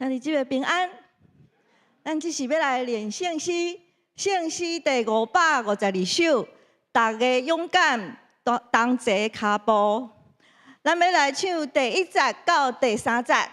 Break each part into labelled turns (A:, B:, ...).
A: 兄弟姊妹平安。咱這是欲來練聖詩，聖詩第552首，逐家勇敢同同齊跤步。咱欲來唱第一節到第三節。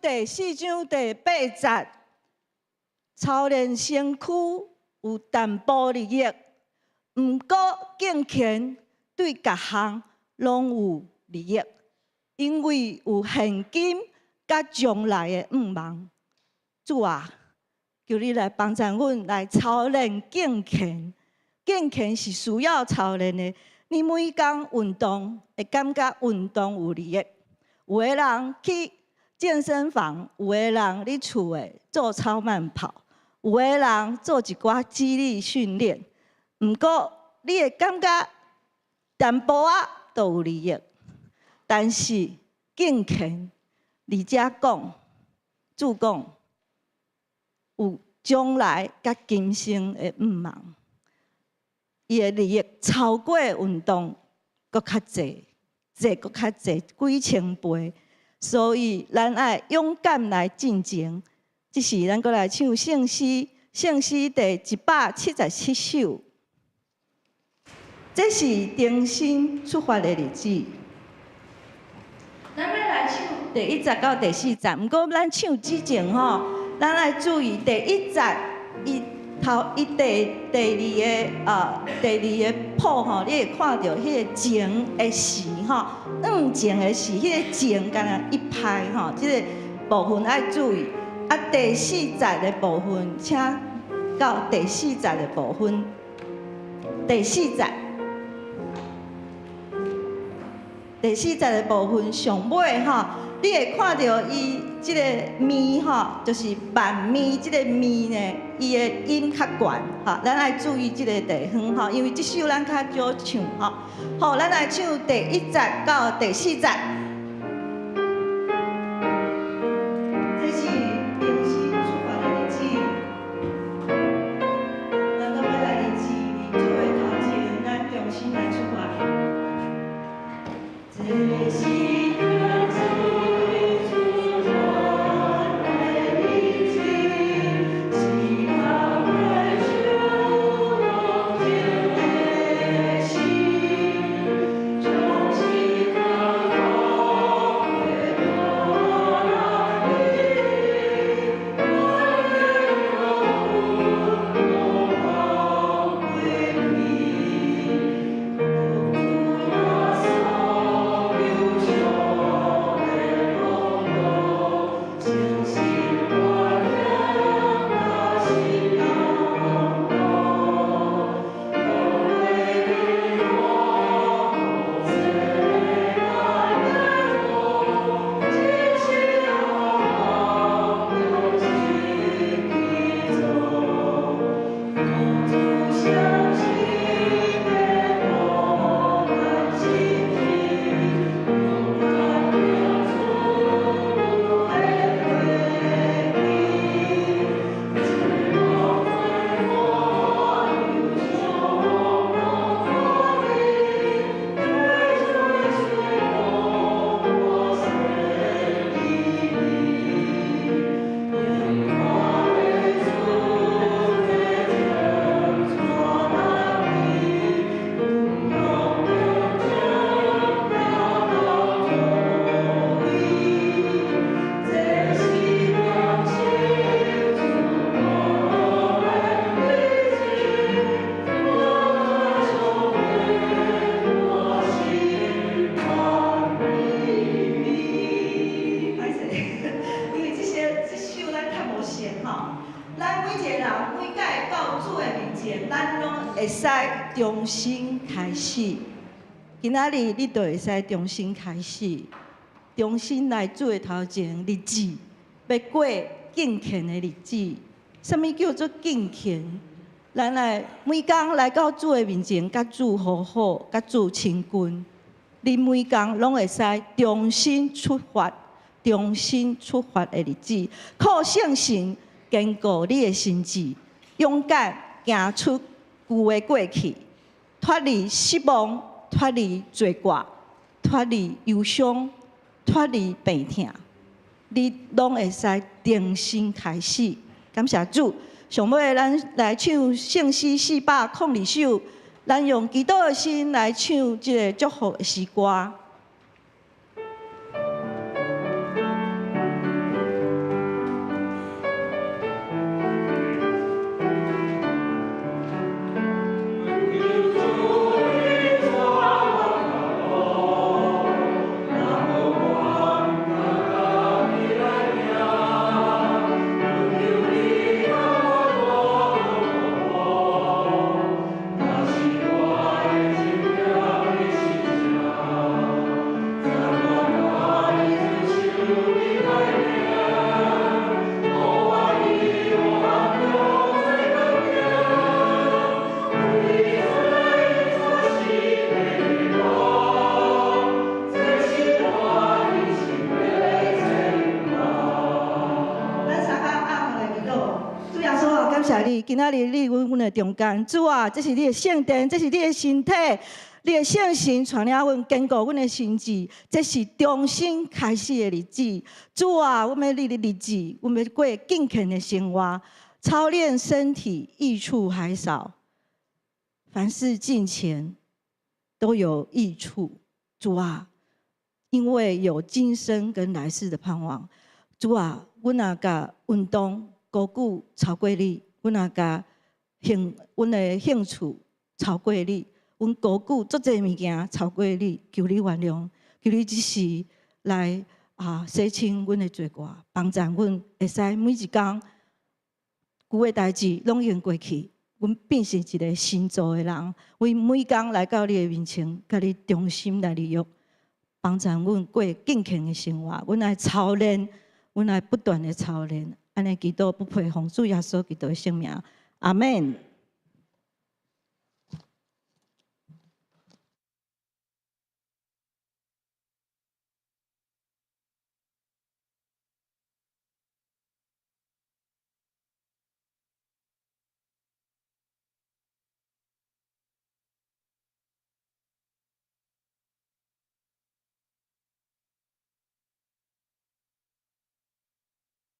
A: 第四章第八節，操練身軀有淡薄利益，毋過敬虔對各項攏有利益，因為有現今佮將來的向望。主啊，求你來幫助阮來操練敬虔。敬虔是需要操練的。你每工運動，會感覺運動有利益。有的人去健身房，有的人佇厝的做超慢跑，有的人做一寡肌力訓練。毋過你會感覺淡薄仔都有利益，但是敬虔，佇遮講，主講有將來佮今生的向望，伊的利益超過運動閣較濟，濟閣較濟幾千倍。所以，咱愛勇敢來進前。這時，咱閣來唱聖詩，聖詩第177首。這是重新出發的日子。咱欲來唱第一節到第四節，毋過咱唱之前吼，咱愛注意第一節，伊頭伊第第二个啊，第二个譜吼，你會看著彼个前的時吼，向前的時，彼个前敢若一拍吼，這个部分愛注意。啊，第四節的部分，請到第四節的部分，第四節，第四節的部分上尾吼，你會看著伊這个咪吼，就是慢咪這个咪呢，伊的音較懸吼，咱愛注意這个地方吼，因為這首咱較少唱吼。好，咱來唱第一節到第四節。這是重新出發的日子，咱閣欲來佇主的頭前，咱重新來出發。這是出發的日子，是重新開始。今仔日你就會使重新開始，重新來主的頭前立志，欲過敬虔的日子。啥物叫做敬虔？咱來每工來到主的面前，佮主和好，佮主親近。你每工攏會使重新出發，重新出發的日子，靠聖神堅固你的心志，勇敢行出舊的過去，脫離失望，脫離罪過，脫離憂傷，脫離病痛，你攏會使重新開始。感謝主，上尾咱來唱聖詩402首，咱用祈禱的心來唱這个祝福的詩歌。今仔日你阮阮的中間，主啊，這是你的聖殿，這是你的身體，你的聖神帶領阮堅固阮的心志，這是重新開始的日子。主啊，阮欲你的日子，阮欲過敬虔的生活，操練身體益處還少，凡事敬虔都有益處。主啊，因為有今生跟來世的盼望。主啊，阮若共運動高舉超過你。阮若共興，阮的興趣超過你，阮高舉足濟物件超過你，求你原諒，求你這時來啊洗清阮的罪過，幫助阮會使每一工舊的代誌攏已經過去，阮變成一个新造的人，阮每工來到你的面前，共你重新來立約，幫助阮過敬虔的生活，阮愛操練，阮愛不斷的操練。按呢祈禱不配奉主耶穌基督的聖名，阿們。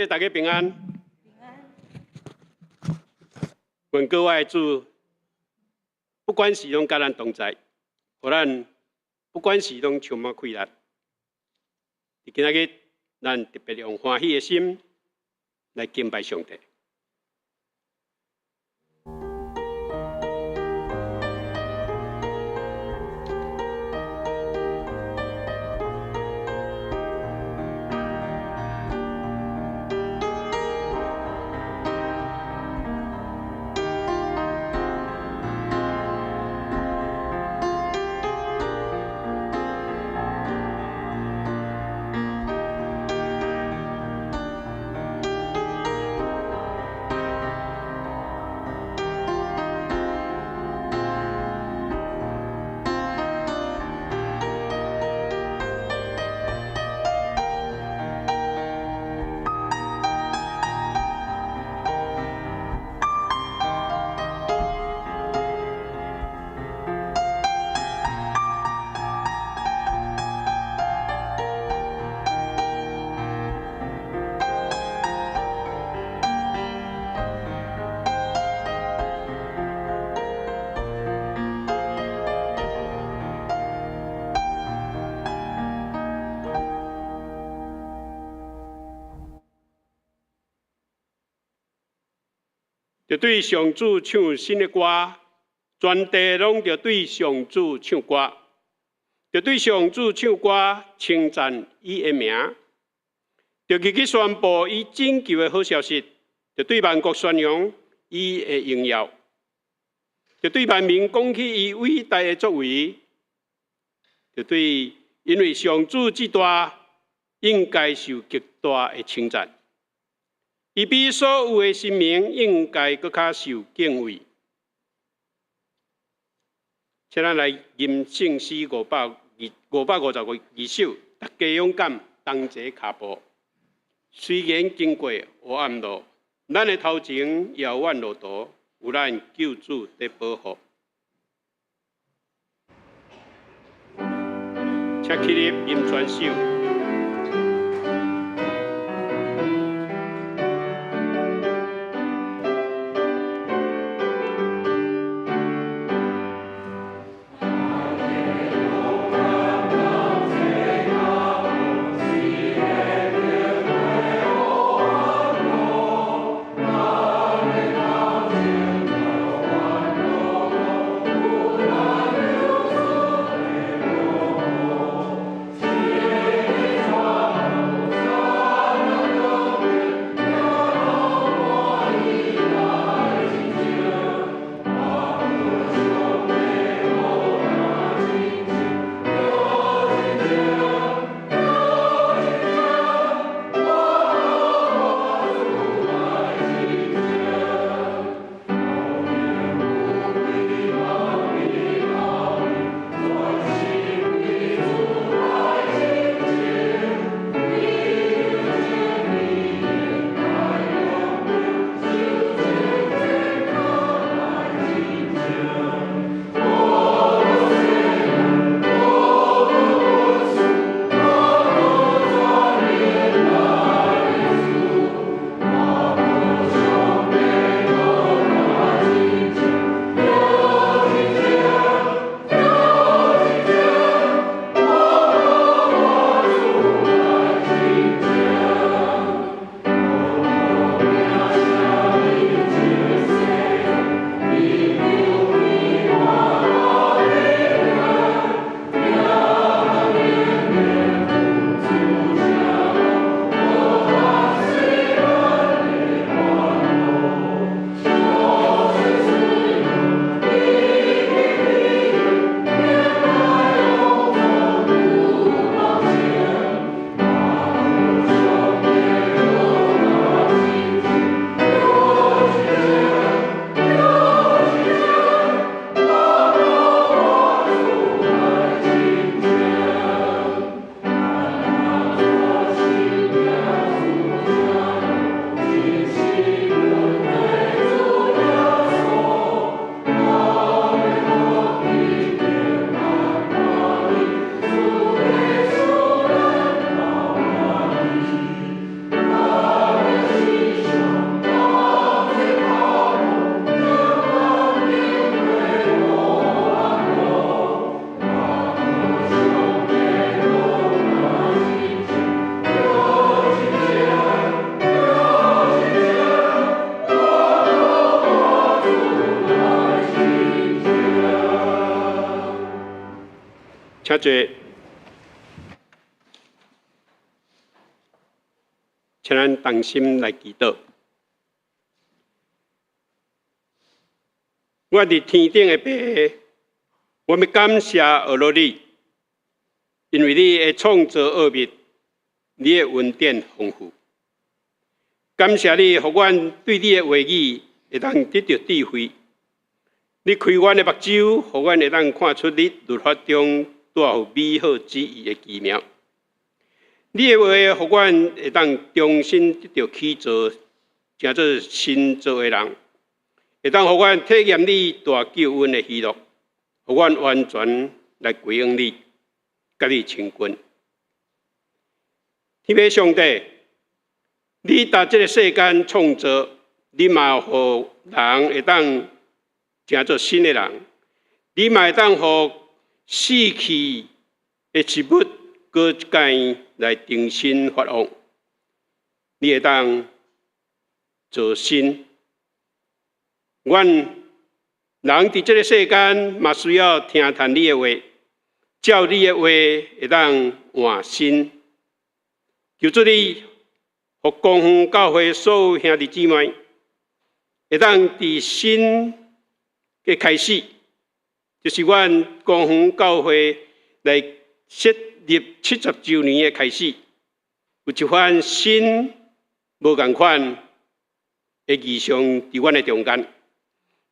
B: 大家平安。平安。願各位主，不管時攏佮咱同在，予咱不管時攏充滿快樂。佇今仔日，咱特別用歡喜的心來敬拜上帝。著對上主唱新的歌，全地攏著對上主唱歌，著對上主唱歌，稱讚伊的名，著入去宣布伊拯救的好消息，著對萬國宣揚伊的榮耀，就對萬民講起伊偉大的作為，就對，因為上主至大，應該受極大的稱讚。伊比所有的神明應該閣較受敬畏。請咱來吟聖詩552、552首，大家勇敢，同齊跤步。雖然經過黑暗路，咱的頭前遙遠路途，有咱救主佇保護。請起立吟全首。請坐，請咱同心來祈禱。我佇天頂的爸，我欲感謝阿羅你，因為你的創造奧秘，你的恩典豐富。感謝你，予阮對你的話語會當得著智慧。你開阮的目睭，予阮會當看出你律法中帶有美好旨意的奇妙。你的話，予阮會當重新得著起造，成做新造的人，會當予阮體驗你大救恩的喜樂，予阮完全來歸向你，佮你親近。天父上帝，你佇這个世間創造，你嘛予人會當成做新的人，你嘛會當予死去的植物閣一擺來重新發旺，你會當造新。阮人佇這个世間嘛需要聽聽你的話，照你的話會當換新。求主你，予光復教會所有兄弟姊妹，會當佇新的開始，就是阮光遠教會來設立70週年的開始，有一番新無仝款的異象佇阮的中間，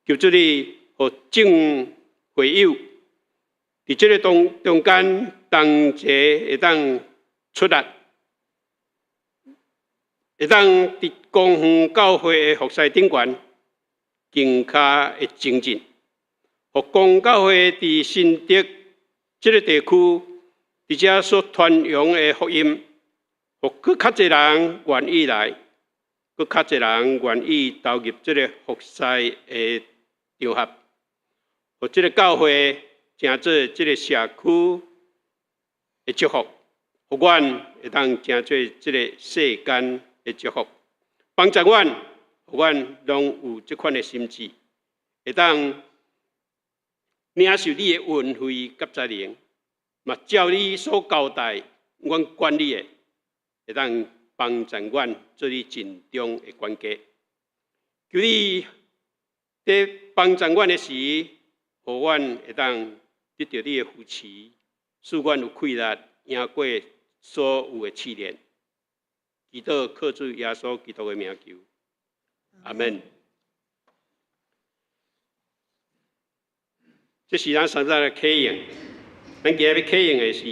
B: 求主你予眾會友佇這个當中間同齊會當出力，會當佇光遠教會的服侍頂懸更加的精進，予光遠教會佇新竹這个地區佇遮所傳揚的福音，予閣較濟人願意來，閣較濟人願意投入這个服侍的場合，予這个教會成做這个社區的祝福，予阮會當成做這个世間的祝福，幫助阮，予阮攏有這款的心志，會當領受你的恩惠佮才能，嘛照你所交代阮管理的，會當幫助阮做你盡忠的管家。求你佇幫助阮的時，予阮會當得著你的扶持，使阮有氣力贏過所有的試煉。祈禱靠主耶穌基督的名求，阿們。這是咱三早的啟應，咱今日欲啟應的是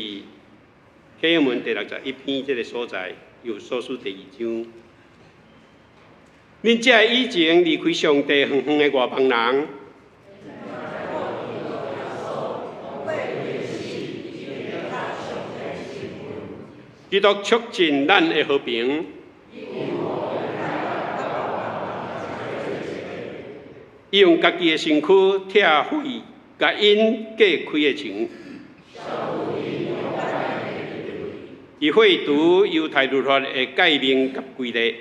B: 啟應文第61篇這个所在，以弗所書第二章。恁這个以前離開上帝遠遠的外邦人，基督促進咱的和平，伊用家己的身軀拆毀共𪜶隔開的牆，伊廢除猶太律法的誡命佮規例。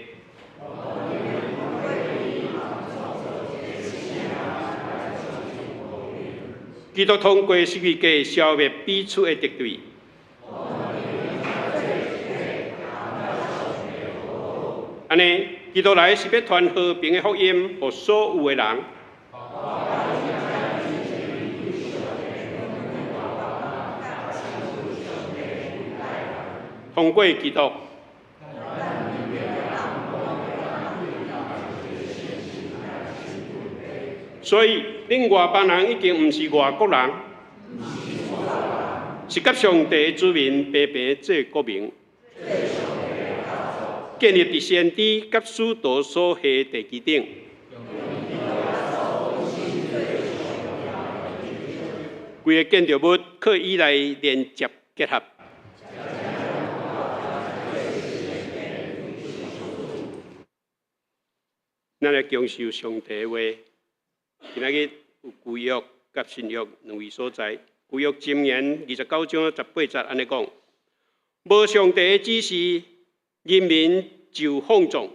B: 基督通過十字架消滅彼此的敵對。按呢，基督來是欲傳和平的福音，予所有的人。通過基督。所以，恁外邦人已經毋是外國人，是佮上帝的子民平平做國民，建立佇先知佮使徒所下的地基頂。規个建築物靠伊來連接結合。咱來享受上帝的話。今仔日有舊約佮新約兩位所在。舊約箴言29章18節按呢講：無上帝的指示，人民就放縱；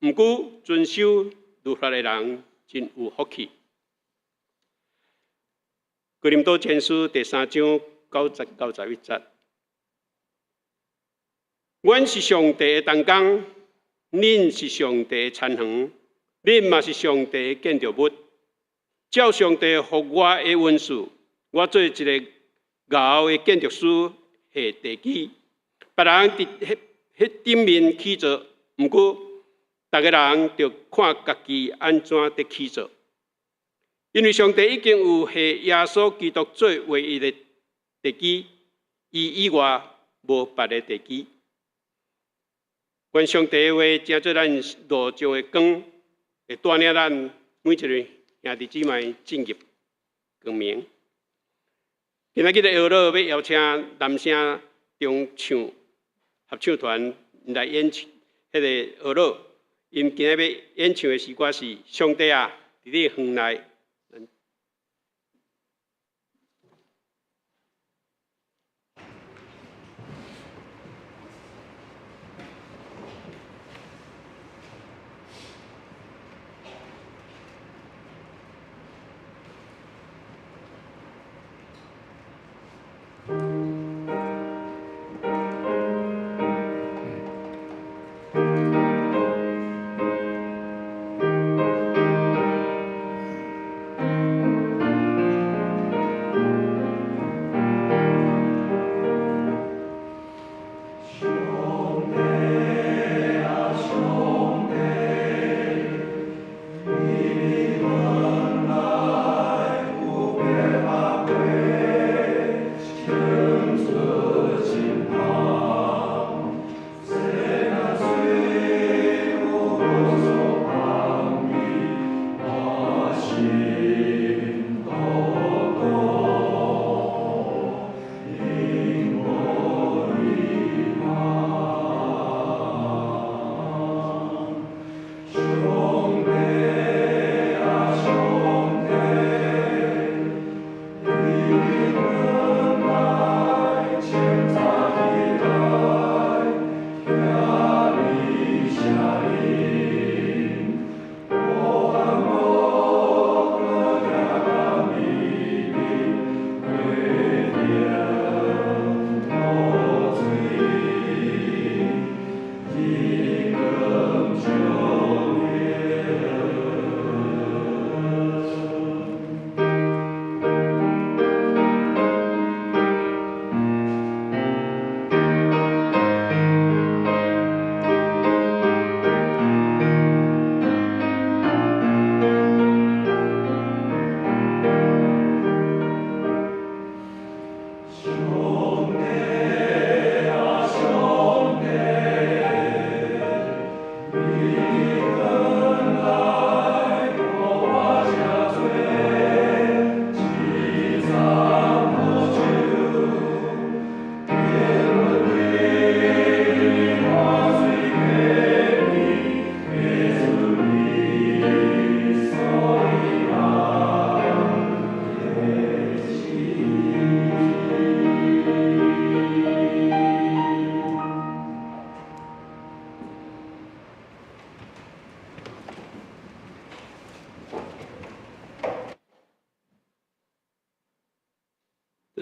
B: 毋過遵守律法的人真有福氣。哥林多前書第三章9節到11節：阮是上帝的同工，恁是上帝的田園，恁嘛是上帝的建築物。照上帝予我的恩賜，我做一个賢的建築師下地基，別人佇彼彼頂面起造，毋過逐个人著看家己按怎佇起造。因為上帝已經有下耶穌基督做唯一的地基，伊以外無別的地基。願上帝的話成做咱路上的光，會帶領咱每一个兄弟姊妹進入光明。今仔日的邀樂欲邀請南城中唱合唱團來演唱彼个邀樂。𪜶今仔欲演唱的詩歌是《上帝啊，佇你園內》。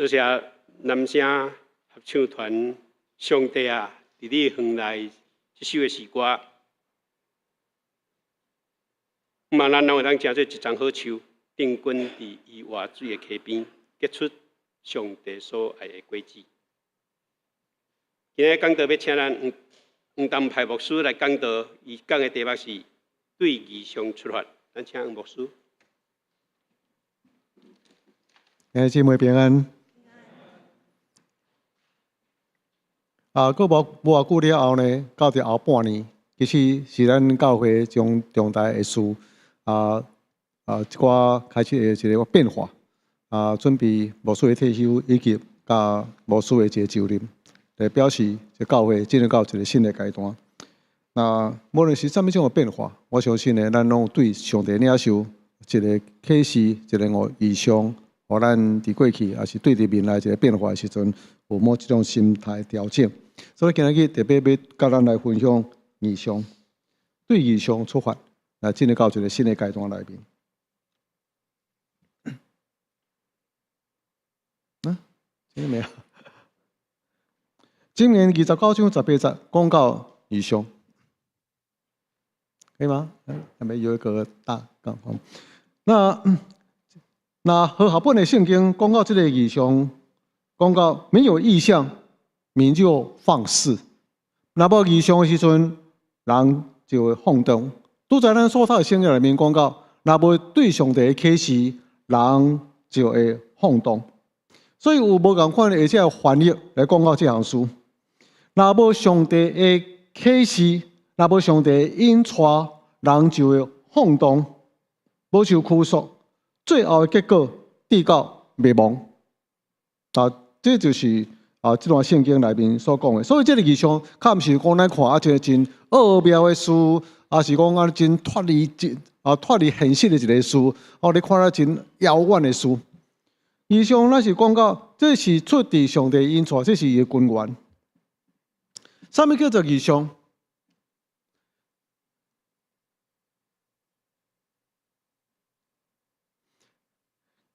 B: 多謝南聲合唱團，上帝啊，佇你園內這首的詩歌，嘛，咱攏會當成做一叢好樹，定根佇伊活水的溪邊，結出上帝所愛的果子。今日講道欲請咱黃黃東派牧師來講道，伊講的題目是對異象出發。咱請黃牧師。
C: 兄弟姊妹平安。啊，閣無偌久了後呢，到佇後半年，其實是咱教會中重大的事一寡開始的一個變化啊，準備牧師的退休以及佮牧師的一個就任，來表示這教會進入到一個新的階段。那無論是啥物種的變化，我相信呢，咱攏對上帝領受一個啟示，一個異象，予咱佇過去，抑是對佇未來一個變化的時陣，有某一種心態調整。所以今仔日特別欲佮咱來分享異象，對異象出發，來進入到一個新的階段內面。啊，聽見沒有？箴言29章18節講到異象，可以嗎？還沒有一個大綱。那和合本的聖經講到這個異象，講到沒有異象，民就放肆。若無異象的時陣，人就會放蕩。拄才咱所讀的聖經內面講到，若無對上帝的啟示，人就會放蕩。所以有無仝款的這個翻譯來講到這項事。若無上帝的啟示，若無上帝的引帶，人就會放蕩，無受拘束，最後的結果，直到滅亡。啊，這就是啊，這段聖經內面所講的。所以這個異象，較毋是講咱看啊，一個真奧妙的事，抑是講啊真脫離真啊脫離現實的一個事。哦，你看了真遙遠的事。異象咱是講到，這是出自上帝引帶，這是伊的根源。啥物叫做異象？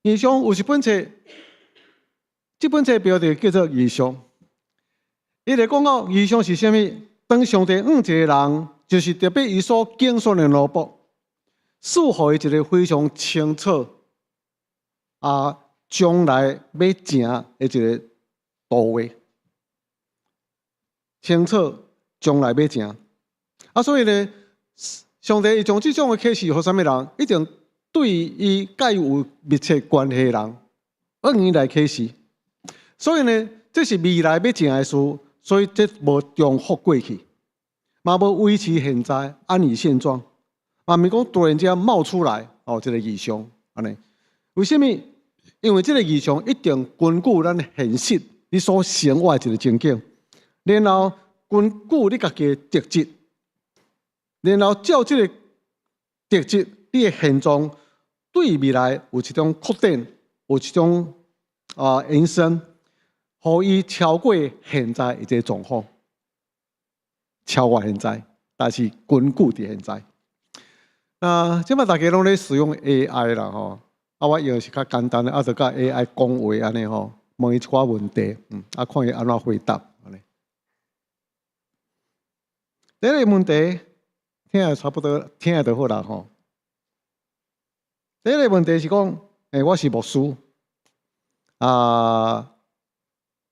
C: 異象有一本冊，這本冊標題叫做《異象》。伊咧講到異象是啥物？當上帝向一個人，就是特別伊所揀選的奴僕，賜予伊一個非常清楚啊，將來欲成的一個圖畫，清楚將來欲成。啊，所以呢，上帝伊將這種的啟示予啥物人，一定對伊佮伊有密切關係的人，向伊來啟示。所以呢，這是未來欲成的事，所以這無重複過去，嘛無維持現在安於現狀，嘛毋是講突然間冒出來哦，這個異象按呢？為啥物？因為這個異象一定根據咱現實你所生活的一個情景，然後根據你家己的特質，然後照這個特質，你的現狀對未來有一種擴展，有一種啊延伸，予伊超過現在的一個狀況，超越現在，但是根據佇現在。那這擺大家攏咧使用 AI 啦吼。啊，我用是較簡單的，啊，就佮 AI 講話按呢吼，問伊一寡問題，啊，看伊按怎回答按呢。第一個問題，聽差不多，聽就好啦吼。第一個問題是講，欸，我是牧師，啊，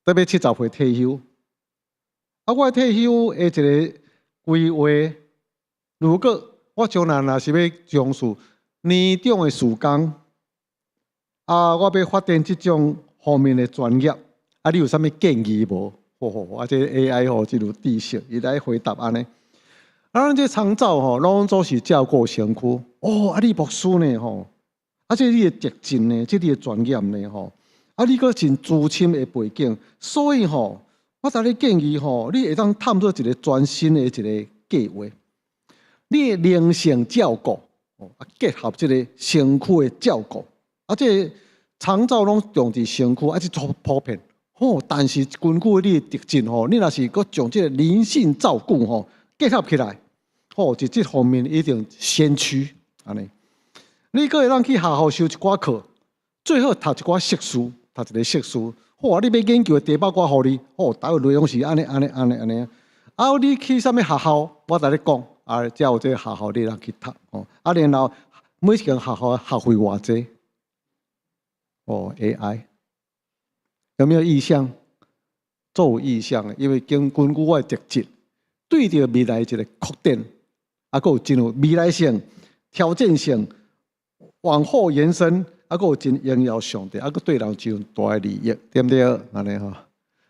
C: 欲70歲退休，啊，我退休的一個規劃，如果我將來若是欲從事年長的事工。啊！我欲發展這種方面的專業，啊，你有啥物建議無？吼吼，啊，這 AI 吼真有知識，伊來回答按呢。啊，咱這長照吼，攏總是照顧身軀。哦，啊，你牧師呢吼？啊，這你的特質呢？這你的專業呢吼？啊，你閣真資深的背景，所以吼，我共你建議吼，你會當探索一個全新的一個計劃，你的靈性照顧，啊，結合這個身軀的照顧。啊，這個長照攏重佇身軀，啊，這足普遍。吼，但是根據你的特質吼，你若是閣將這個靈性照顧吼結合起來，吼，佇這方面一定先驅按呢。你閣會當去學校修一寡課，最好讀一寡碩士，讀一個碩士，好，你欲研究的題目我予你，好，大約內容是按呢按呢按呢按呢。啊，你去啥物學校？我共你講，啊，遮有這个學校你通去讀，哦，啊，然後每一間學校學費偌濟？哦，AI 有沒有異象？做有異象的，因為經根據我的特質，對著未來一個擴展，啊，閣有真有未來性、挑戰性，往後延伸，啊，閣有真榮耀上帝，啊，閣對人真有大的利益，對毋對？按呢吼。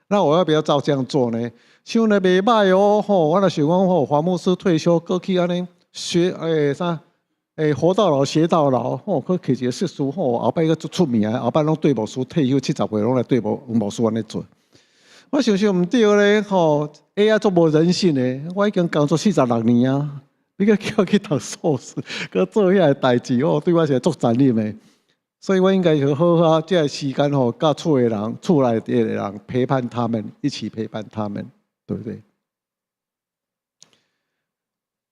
C: 那我要不要照這樣做呢？想咧袂䆀哦，吼！我若想講吼，黃牧師退休過去按呢學啥活到老學到老，吼，去摕一個碩士，吼，後擺閣足出名，後擺攏對牧師退休70歲攏來對牧牧師按呢做。我想想毋對咧，吼，AI 足無人性的，我已經工作46年啊，你閣叫我去讀碩士，閣做遐个代誌，哦，對我是足殘忍的。所以我應該要好好這个時間吼，佮厝的人、厝內的人陪伴他們，一起陪伴他們，對不對？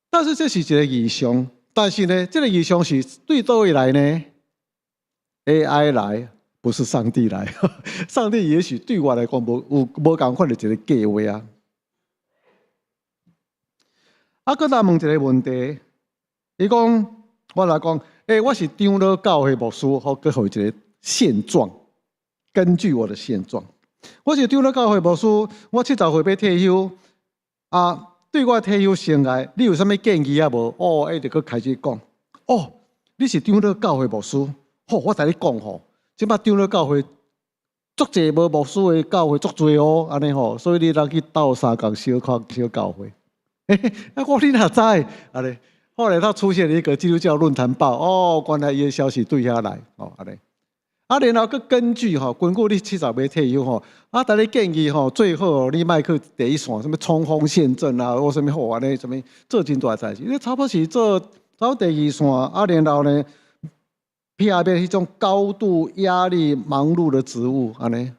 C: 但是這是一個異象，但是呢，這個異象是對佗位來呢？AI 來，不是上帝來。上帝也許對我來講無有無仝款的一個計劃啊。啊，閣來問一個問題，伊講我來講。我是長老教會牧師，好，閣予伊一個現狀。根據我的現狀，我是長老教會牧師，我70歲欲退休。啊，對我退休生涯，你有啥物建議啊無？哦，伊就閣開始講。哦，你是長老教會牧師，好，我共你講吼，這擺長老教會足濟無牧師的教會足濟哦，按呢吼，所以你通去鬥相共小看小教會。啊，我你哪知？按呢。後來他出現了一個基督教論壇報，哦，原來伊的消息對遐來，哦，按呢。啊，然後閣根據吼，根據你70欲退休吼，啊，共你建議吼，最好你莫去第一線，啥物衝鋒陷陣啊，或啥物好按呢，啥物做真大代誌。你差不多是做走第二線，啊，然後呢，避免彼種高度壓力、忙碌的職務，按呢。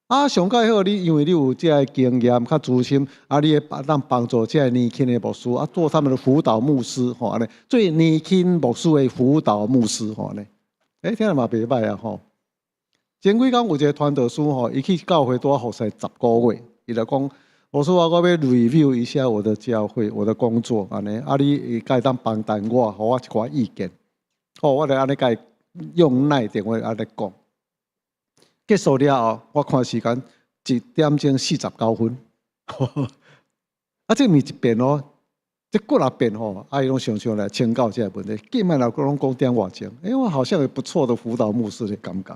C: 啊，上蓋好你，因為你有這个經驗較資深，啊，你會當幫助這个年輕的牧師，啊，做他們的輔導牧師，吼，按呢，最年輕牧師的輔導牧師，吼，按呢。聽來嘛袂䆀啊，吼。前幾工有一個傳道師吼，伊去教會拄仔服侍10個月，伊就講，牧師啊，我欲 review 一下我的教會，我的工作，按呢，啊，你會當幫助我，予我一寡意見，好，我就按呢共伊用 LINE 電話按呢講。結束了後，我看時間1點鐘49分，啊，這毋是一遍哦，這幾若遍吼，啊，伊攏常常來請教這個問題，見面來攏講點外鐘，我好像有不錯的輔導牧師的感覺。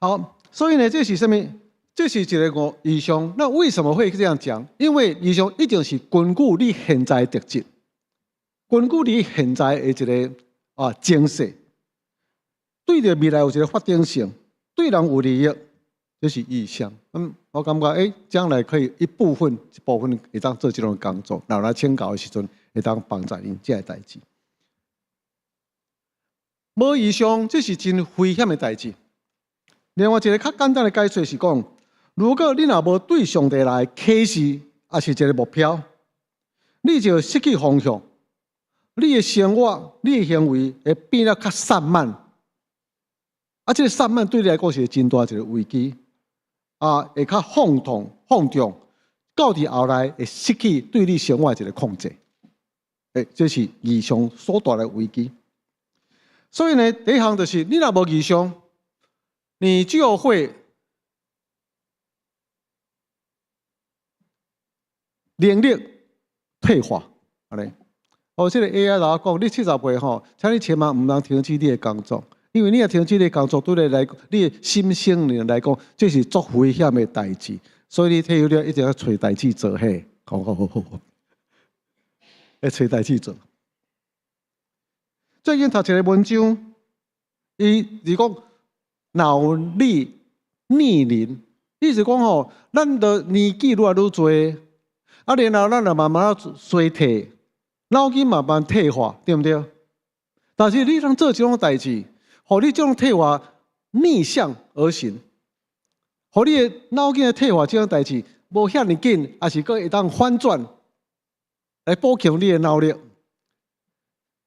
C: 好，所以呢，這是啥物？這是一個異象。那為什麼會這樣講？因為異象一定是根據你現在的特質，根據你現在的一個精神，對著未來有一個發展性。對人有利益，這是異象。我感覺將來可以一部分會當做這種工作，然後來請教的時陣，會當幫助𪜶這个代誌。無異象，這是真危險的代誌。另外一個較簡單的解釋是講，如果你若無對上帝來啟示，抑是一個目標，你就失去方向，你的生活、你的行為會變得較散漫。啊，這個散漫對你來講是真大一個危機，啊，會較放縱、放縱，到佇後來會失去對你生活的一個控制。這是異象所帶來的危機。所以呢，第一項就是你若無異象，你就會能力退化。按呢，哦，這個 AI 來講，你70歲吼，請你千萬毋通停止你的工作。因為你若停止你的工作，對你來講，你的心性來講，這是足危險的代誌。所以你退休了，一定要揣代誌做嘿，好好好好，欲揣代誌做。最近讀一個文章，伊是講腦力逆齡，意思講吼，咱的年紀愈來愈濟，啊，然後咱就慢慢衰退，腦筋慢慢退化，對毋對？但是你通做這種代誌，予你這種退化逆向而行，予你的腦筋的退化這種代誌無遐爾緊，抑是閣會當反轉來補強你的腦力。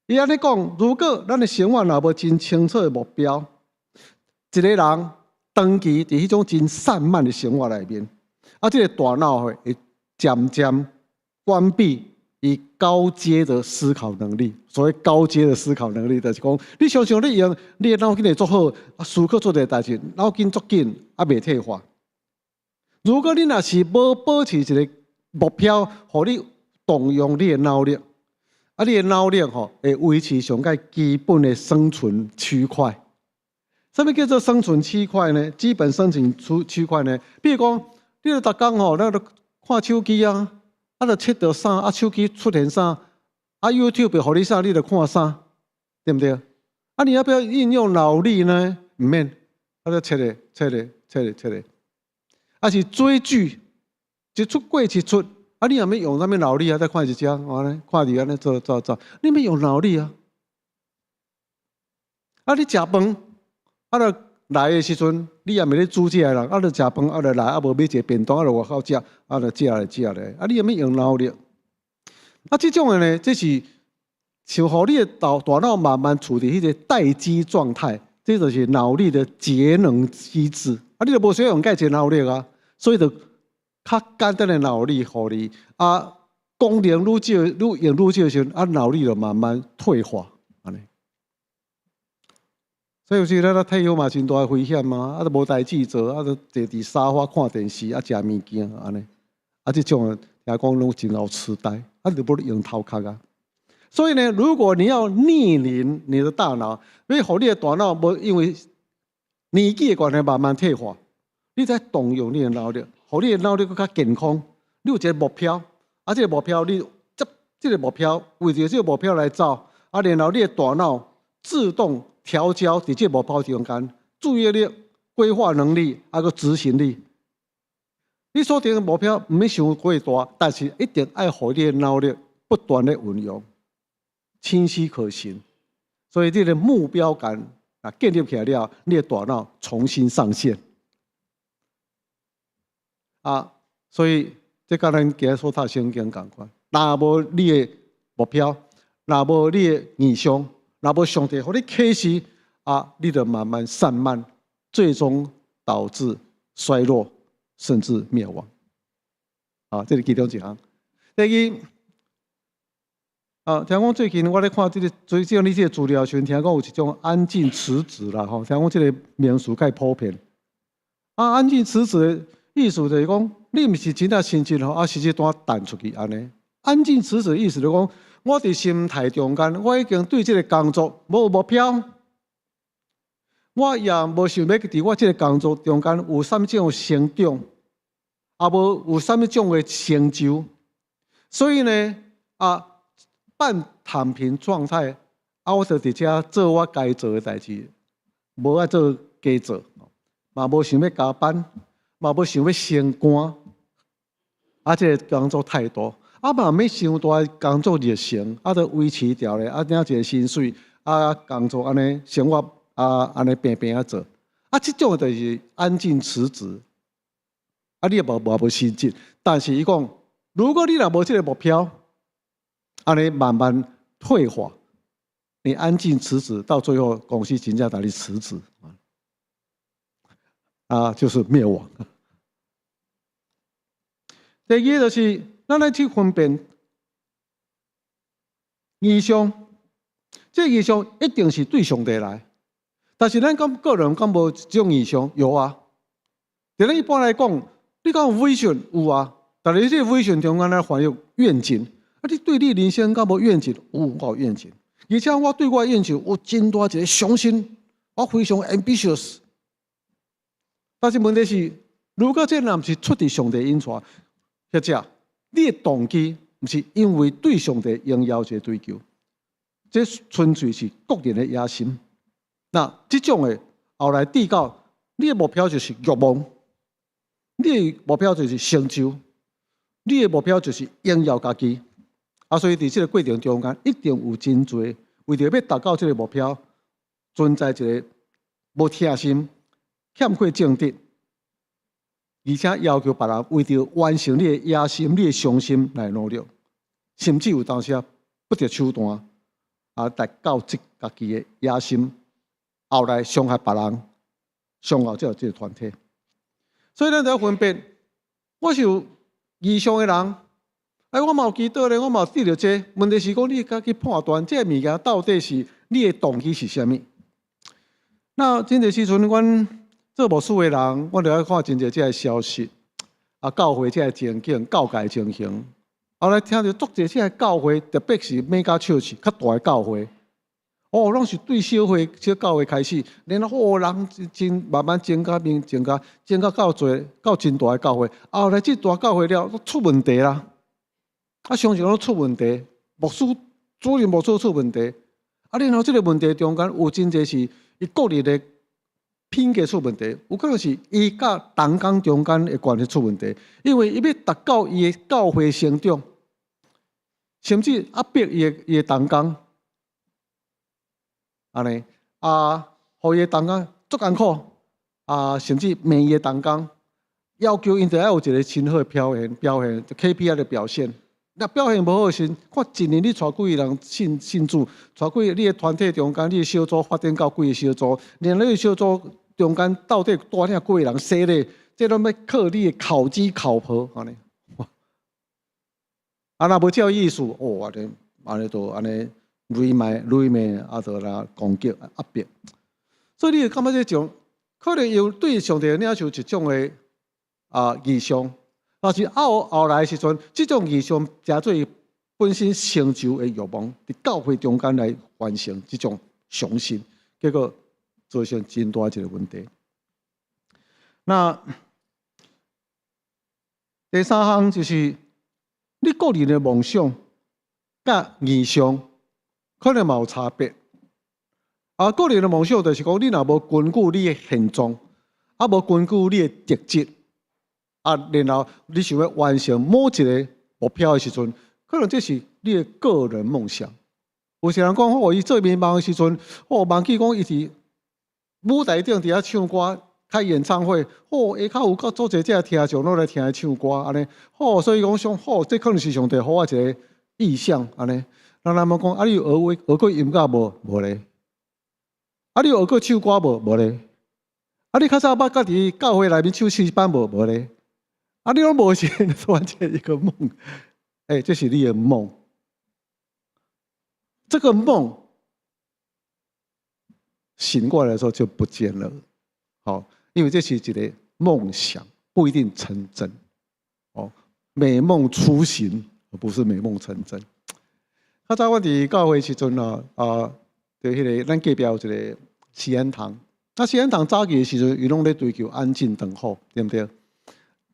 C: 伊按呢講，如果咱的生活若無真清楚的目標，一個人長期佇彼種真散漫的生活內面，啊，這個大腦會漸漸關閉伊高階的思考能力。所謂高階的思考能力，就是講你想想你用你的腦筋會足好，啊，思考做這個代誌，腦筋足緊，啊，袂退化。如果你若是無保持一個目標，予你動用你的腦力，啊，你的腦力吼會維持上蓋基本的生存區塊。啥物叫做生存區塊呢？基本生存區塊呢？比如講，你著逐工吼，咱著看手機啊，啊，著𨑨迌啥，啊，手機出現啥，啊，YouTube 予你啥，你著看啥，對毋對？啊，你要不要運用腦力呢？毋免，啊，就𨑨咧，𨑨咧，𨑨咧，𨑨咧，啊是追劇，一出過一出，啊，你也免用啥物腦力啊？再看一隻，按呢，看佇按呢做做做，你免用腦力啊。啊，你食飯，啊，著來的時陣，你也毋咧煮食的人，啊，著食飯，啊，著來，啊，無買一个便當，啊，著外口食，啊，著食咧食咧，啊，你也免用腦力。啊，這種的呢，這是像予你的大腦慢慢處佇彼個待機狀態，這就是腦力的節能機制。啊，你著無需要用蓋濟腦力啊，所以就較簡單的腦力予你，啊，功能愈少，愈用愈少的時陣，啊，腦力就慢慢退化，按呢。所以有時咱咧退休嘛，真大的危險啊！啊，都無代誌做，啊，都坐佇沙發看電視，啊，食物件，按呢。啊，這種聽講攏真𠢕痴呆，啊，就無咧用頭殼啊。所以呢，如果你要逆齡你的大腦，欲予你的大腦無因為年紀的關係慢慢退化，你再動用你的腦力，予你的腦力閣較健康。你有一個目標，啊，這個目標你這個目標為著這個目標來走，啊，然後你的大腦自動調焦佇這個目標中間，注意力、規劃能力，啊，閣執行力。你所定的目標毋免傷過大，但是一定愛予你的腦力不斷的運用，清晰可行。所以你的目標感啊建立起來了，你的大腦重新上線。啊，所以這佮咱今日所讀聖經仝款。若無你的目標，若無你的異象，若無上帝予你啟示，啊，你就慢慢散漫，最終導致衰落，甚至滅亡。啊，這是其中一項。第二，啊，聽講最近我咧看這個，追蹤你這個資料時，聽講有一種安靜辭職啦，吼，聽講這個名詞較普遍。啊，安靜辭職的意思就是講，你毋是真正升職吼，啊，實際單彈出去按呢。安靜辭職的意思就是講，我佇心態中間，我已經對這個工作無目標，我也無想欲佇我這個工作中間有啥物種成長，也無有啥物種的成就，所以呢，啊，半躺平狀態，啊，我就佇遮做我該做的代誌，無愛做加做，嘛無想欲加班，嘛無想欲升官，啊，這個工作態度。啊嘛免傷大工作熱誠，啊，就維持著咧，啊，領一個薪水，啊，工作按呢生活啊，按呢平平仔做，啊，這種就是安靜辭職，啊，你也無升職，但是伊講，如果你若無這個目標，按呢慢慢退化，你安靜辭職，到最後公司真正共你辭職，啊，就是滅亡。第二就是，咱來去分辨異象，這個異象一定是對上帝來，但是咱講個人敢無這種異象？有啊。佇咱一般來講，你講有 vision 有啊，但是這個 vision 中間咧還有願景。啊，你對你人生敢無願景？有，我有願景。而且我對我的願景有真大一個雄心，我非常 ambitious。但是問題是，如果這若毋是出佇上帝引帶，或者你的動機毋是因為對上帝榮耀一個追求，這純粹是個人的野心。那這種的後來締到你的目標就是慾望，你的目標就是成就，你的目標就是榮耀家己。啊，所以佇這個過程中間，一定有真濟為著欲達到這個目標，存在一個無疼心、欠缺正直，而且要求別人為著完成你的野心、你的雄心來努力，甚至有當時不擇手段啊，達到這家己的野心，後來傷害別人，上後才有這個團體。所以咱就要分別，我是有異象的人，哎，我嘛有祈禱咧，我嘛有得著這個。問題是講，你家去判斷這個物件到底是你的動機是啥物？那真濟時陣，阮做牧師的人，阮就愛看真濟這个消息，啊，教會這个情景，教界情形。後來聽著足濟這个教會，特別是 mega church 較大的教會，哦，攏是對小會小教會開始，然後哦，人真慢慢增加，變增加，增加到濟到真大的教會。後來這大教會了，出問題啦，啊，常常攏出問題，牧師主任牧師出問題，啊，然後這個問題中間有真濟是伊個人的品格出問題，有可能是伊佮同工中間的關係出問題，因為伊欲達到伊的教會成長，甚至壓迫伊的同工，按呢啊，予伊的同工足艱苦啊，甚至罵伊的同工，要求𪜶著愛有一個真好的表現，表現 KPI 的表現。若表現無好時，看一年你帶幾个人信信主，帶幾個你的團體中間，你的小組發展到幾个小組，連你的小組中間到底帶領幾个人洗禮，這攏欲靠你的考績考核，按呢。啊，若無照意思，哦，按呢按呢就按呢雷罵雷罵，啊，就來攻擊壓迫。所以你會感覺這種可能有對上帝領受一種的啊異象。但是後後來時陣，這種異象成做本身成就的欲望，佇教會中間來完成這種雄心，結果造成真大一個問題。那第三項就是你個人的夢想佮異象可能嘛有差別。啊，個人的夢想就是講，你若無根據你的現狀，啊無根據你的特質。啊，然後你想欲完成某一個目標的時陣，可能這是你的個人夢想。有些人講，哦，伊做眠夢的時陣，哦，夢見講伊佇舞台頂佇遐唱歌，開演唱會，哦，下跤有夠足濟這聽眾攏來聽伊唱歌，按呢，哦，所以講想，哦，這可能是上帝予我一個異象，按呢。那咱問講，啊，你有學學過音樂無？無咧。啊，你有學過唱歌無？無咧。啊，你較早捌家佇教會內面唱詩班無？無咧。啊！你攏無是完全一個夢，欸，這是你的夢。這個夢醒過來的時候就不見了，好，因為這是一個夢想，不一定成真。哦，美夢初醒，而不是美夢成真。較早我佇教會時陣啊，啊，佇彼个咱隔壁有一個錫安堂，那錫安堂早期的時陣，伊攏咧追求安靜等候，對毋對？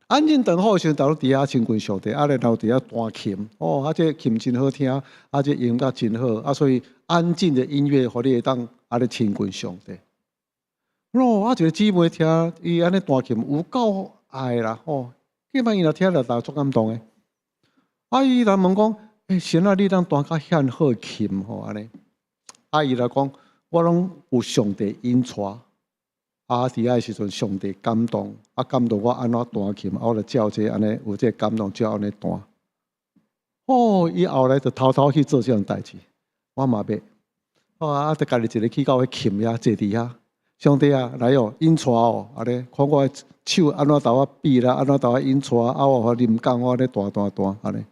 C: 安靜等候的時陣，逐日佇遐親近上帝，啊，然後佇遐彈琴，哦，啊，這琴真好聽，啊，這音樂真好，啊，所以安靜的音樂，予你會當按呢親近上帝。哦，啊，一個姊妹聽伊按呢彈琴，有夠愛啦，吼！基本伊若聽著，逐足感動的。啊，伊來問講，欸，神啊，你通彈較遐好琴吼按呢？啊，伊來講，我攏有上帝引帶。啊！佇遐時陣，上帝感動，啊感動我按怎彈琴，啊我就照這按呢有這個感動，照按呢彈。哦，伊後來就偷偷去做這種代誌，我嘛欲。哦啊，就家己一个去到彼琴遐坐佇遐，上帝啊，來哦，引帶哦，按呢看我的手按怎豆仔比啦，按怎豆仔引帶，啊我予靈感，我按呢彈彈彈按呢。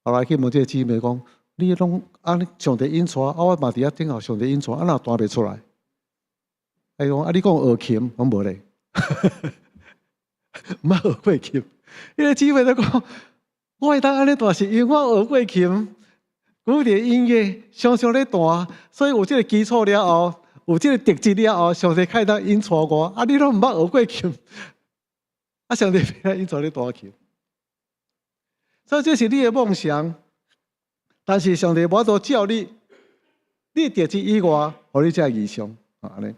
C: 後來去問這个姊妹講，你攏按呢上帝引帶，啊我嘛佇遐等候上帝引帶，啊哪彈袂出來？伊講啊，你講學琴，我無咧，毋捌學過琴。彼个姊妹就講，我會當按呢彈，是因為我學過琴，古典音樂常常咧彈，所以有這个基礎了後，有這个特質了後，上帝會當引帶我。啊，你攏毋捌學過琴，啊，上帝欲來引帶你彈琴。所以這是你的夢想，但是上帝無法度照你，你特質以外，予你這个異象，按呢。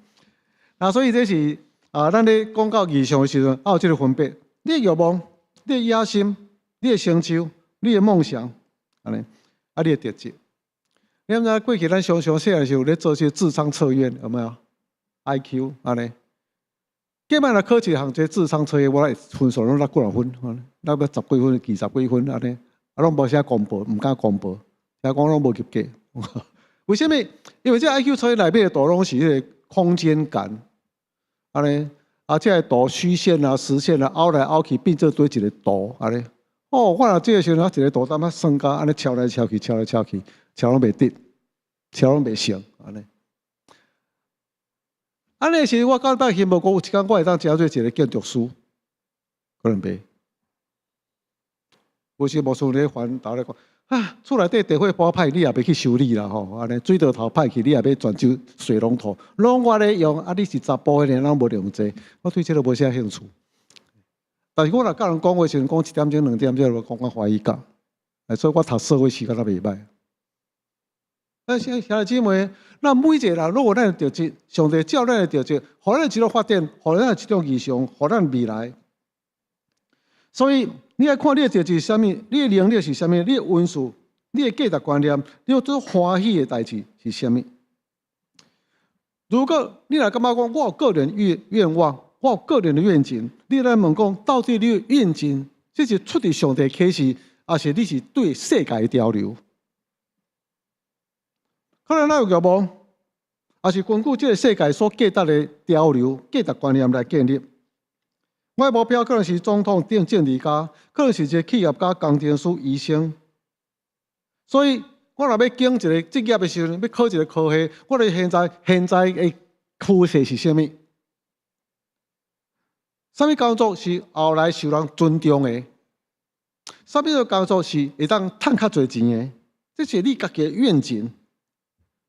C: 啊，所以這是啊，咱咧講到異象的時陣，啊有這个分別。你的欲望、你的野心、你的成就、你的夢想，按呢，啊，你的特質。你毋知過去咱常常細漢時有咧做些智商測驗，有沒有？IQ 按呢。計擺若考一項這智商測驗，我來分數攏六幾若分，六欲十幾分、二十幾分按呢，啊攏無啥公布，毋敢公布，聽講攏無及格。為啥物？因為這 IQ 測驗內面的圖攏是彼个空間感。按呢，啊，這个圖虛線啊、實線啊，拗來拗去變做對一個圖，按呢。哦，我若這个時陣，一個圖淡仔算甲按呢敲來敲去，敲來敲去，敲攏袂得，敲攏袂成，按呢。按呢時我到尾希望講有一工我會當成做一個建築師，可能袂。有時牧師咧煩頭咧講，啊，厝內底電火板歹，你也袂去修理啦吼，按呢水道頭歹去，你也欲轉修水龍頭，攏我咧用，啊，你是查埔的，攏無用這，我對這个無啥興趣。但是我若佮人講話時陣，講一點鐘、兩點鐘，我講較歡喜甲，所以我讀社會系敢若袂䆀。啊，兄弟姊妹，咱每一個人攏有咱的特質，上帝照咱的特質，予咱一種發展，予咱一種異象，予咱未來。所以你愛看你的特質是啥物，你的能力是啥物，你的恩賜，你的價值觀念，你有做歡喜的代誌是啥物？如果你若感覺講我有個人願望，我有個人的願景，你來問講，到底你的願景，這是出自上帝啟示，抑是你是對世界的潮流？可能咱有願望，抑是根據這个世界所價值的潮流、價值觀念來建立。我的目標可能是總統、政治家，可能是一个企業家、工程師、醫生。所以，我若欲揀一个職業的時陣，欲考一个科系，我著現在的趨勢是啥物？啥物工作是後來受人尊重的？啥物個工作是會當趁較濟錢的？這是你家己的願景。